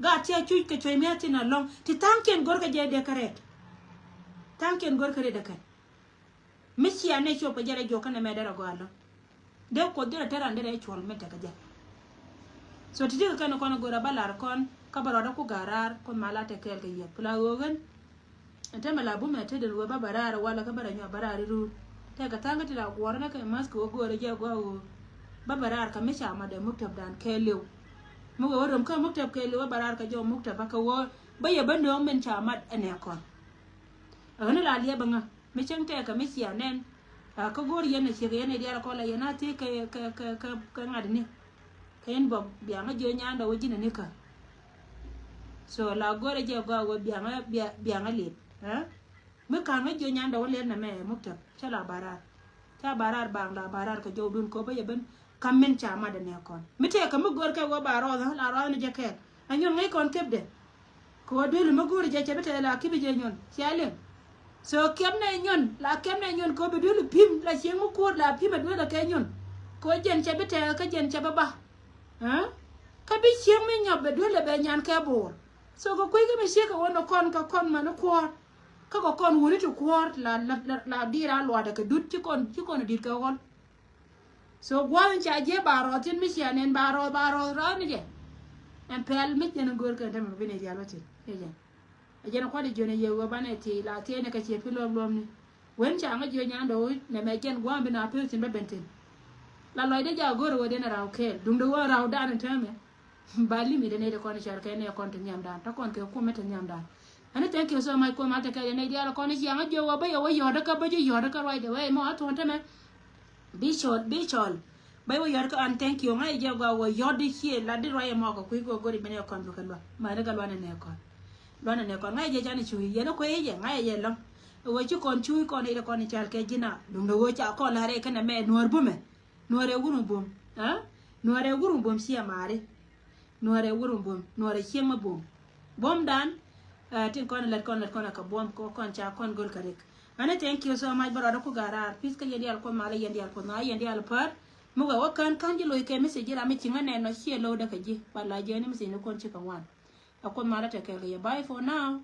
Gaat ti a cuckɛ cuɔ̱c mi a thin alɔŋ. Ti tha̱a̱ŋkiɛn go̱rkɛ jɛ dee kɛ rɛɛt. Tha̱a̱ŋkiɛn go̱rkɛ rɛɛt dee kɛn. Mi cia nɛ cop kɛ jɛ rɛ juɔk kɛnɛ mɛ derɛ gɔaa lɔ. Dee kuoth derɛ te ran derɛ cuɔl mi tekɛ jɛ. So ti ti kɛ kɛn kɔn go̱rɛ ba lar kɔn kä bɛ rɔɔdɛ ku ga̱r raar kuoth ma la te kɛɛl kɛ yɛ pla ɣöö ɣän. Ɛn te mɛ la bumɛ te den ɣöö ba bɛ raar walɛ kä bɛ rɛ nyuak bɛ raar iruur. Tekɛ tha̱a̱ŋ kä ti la guɔrɛ nɛ kɛ math kɛ ɣöö go̱rɛ jɛ gɔaa ɣöö ba bɛ raar kɛ mi ca ma dee muktäp dan kɛɛliw. Mi ɣöö rom kä muktäp kɛɛliw ba bɛ raar kɛ jɔw muktäp ba kɛ ɣöö ba yɛ bä nööŋ min ca mat ɛnɛ kɔn. Ɣän la liɛp bä ŋä. Mi cäŋ tɛɛkä mi cia nɛn. A kä go̱o̱r yɛn a ciek yɛn a diaal kɔn la yɛn a thiec kɛ, kɛ, kɛ, kɛ, kɛ ŋa̱t ni. Kɛ inbox, biaŋä jiö nyandɛ wä ji̱n anikä. So la go̱rɛ jɛ gɔaa wä biaŋä, bia-, biaŋä lip. Ɛ? Mi ka̱n ŋä jiö nyandɛ wä lip nɛ mɛ muktab. Cä la barar. Cä barar baŋ la barar kɛ jɔwdun kɔ bä yɛ ben. Kam min ca madɛ nɛ kɔn. Mi tɛɛ kɛ mi go̱r kɛ wä ba rɔɔdhä, la rɔɔdhä ni jɛ kɛɛl. A nyun ŋäc kɔn kepdɛ. Kɛ wä duel mi go̱r jɛ cɛ bi tɛɛ la kipi jɛ nyun. Cia liŋ. So kiɛm nɛ nyun, la kiɛm nɛ nyun kɛ wä bi duel pim, la cieŋ mi kuɔt la pim a duel kɛ nyun. Kɛ wä jɛn cɛ bi tɛɛ kä jɛn cɛ bi ba. Ɛ? Kä bi cieŋ mi nyɔp bɛ duel bɛ nyan kɛ bo̱o̱r. So kɛ kui̱ kä mi ciek kɛ wä ni kɔn kɛ kɔn mɛ ni kuɔɔr. Kä kɛ kɔn wuni ti kuɔɔr la, la, la, la di̱i̱r a luaadɛ kɛ dut ci kɔn, ci kɔn di̱t kɛ ɣɔl. So gua̱a̱th in ca jiɛ ba rɔɔth tin mi cia nɛn ba rɔɔth, ba rɔɔth rɔɔth ni jɛ. Ɛn pɛl mi jɛn in go̱o̱r kɛn tämɛ bi ni dial wä tin. Jɛ jɛn. A jɛn kuat i̱ jiön i̱ yɛ wee banɛ ti la tiɛɛni kɛ ciɛ pi luɔm luɔm ni. Wen ca ŋä jiö nyan dɔw nɛ mɛ jɛn gua̱a̱m bi na pi thi̱n bä ben thi̱n. La lɔcdä ja go̱o̱r wee den a raw kɛɛl duŋdɛ wee raw dan in täämɛ. Ba limit nɛy ti kɔn i̱ cɔr kɛ nɛy kɔn ti nhiamdan, te kɔn kɛ kumɛ ti nhiamdan. Ani thank you so much, kuɔm al te kɛɛl nɛy diaal kɔn i̱ ciaŋ a jiö wee bä yɛ wee yɔ̱ɔ̱dä kä bä ji̱ yɔ̱ɔ̱dä kä ruacdɛ wee mɔ a thuɔ̱n tämɛ. Bi cɔl, bi cɔl. Bä wä yɔt kä an thank you. Ŋa̱c jɛ gɔaa wä yɔt di cie la di ruac ɛmɔ kɛ kui̱ kɛ go̱ri ben ɛ kɔn bikɛ lua̱n. Mani kɛ lua̱n ɛnɛ kɔn. Lua̱n ɛnɛ kɔn. Ŋa̱c jɛ can cuuc yɛn ɛ kuec jɛ ŋa̱c jɛ lɔ̱ŋ. Ɛ wä ci kɔn cuuc kɔn i̱ kɔn i̱ cal kɛ ji̱n a. Duŋdɛ wä ca kɔn la̱r ɛ kɛn ɛmɛ nuɔ̱ɔ̱r bumɛ. Nuɔ̱ɔ̱r ɛ wurun bum. Ɛ? Nuɔ̱ɔ̱r ɛ wurun bum cie mari. Nuɔrɛ wurun buɔm, nuɔrɛ cieŋ ma buɔm. Buɔmdan, eh, tin kɔn lɛt kɔn lɛt kɔn a kɛ buɔm kɔ kɔn ca kɔn gol kɛ rik. Ani thank you so much bä rɔɔdä ku garar. Peace kä yɛn diaal kuɔth malä yɛn diaal kuɔth ŋa̱ yɛn diaal pär. Mi wɛ wä kään kään ji̱ loc kɛ message ji̱ ram mi ci ŋä nɛn nɔ ciɛ lo̱wdä kɛ ji̱. Ba la jiɛni message ni kuɔn ci kɛ ŋuan. A kuɔth malä tɛ kɛɛl kɛ yɛ. Bye for now.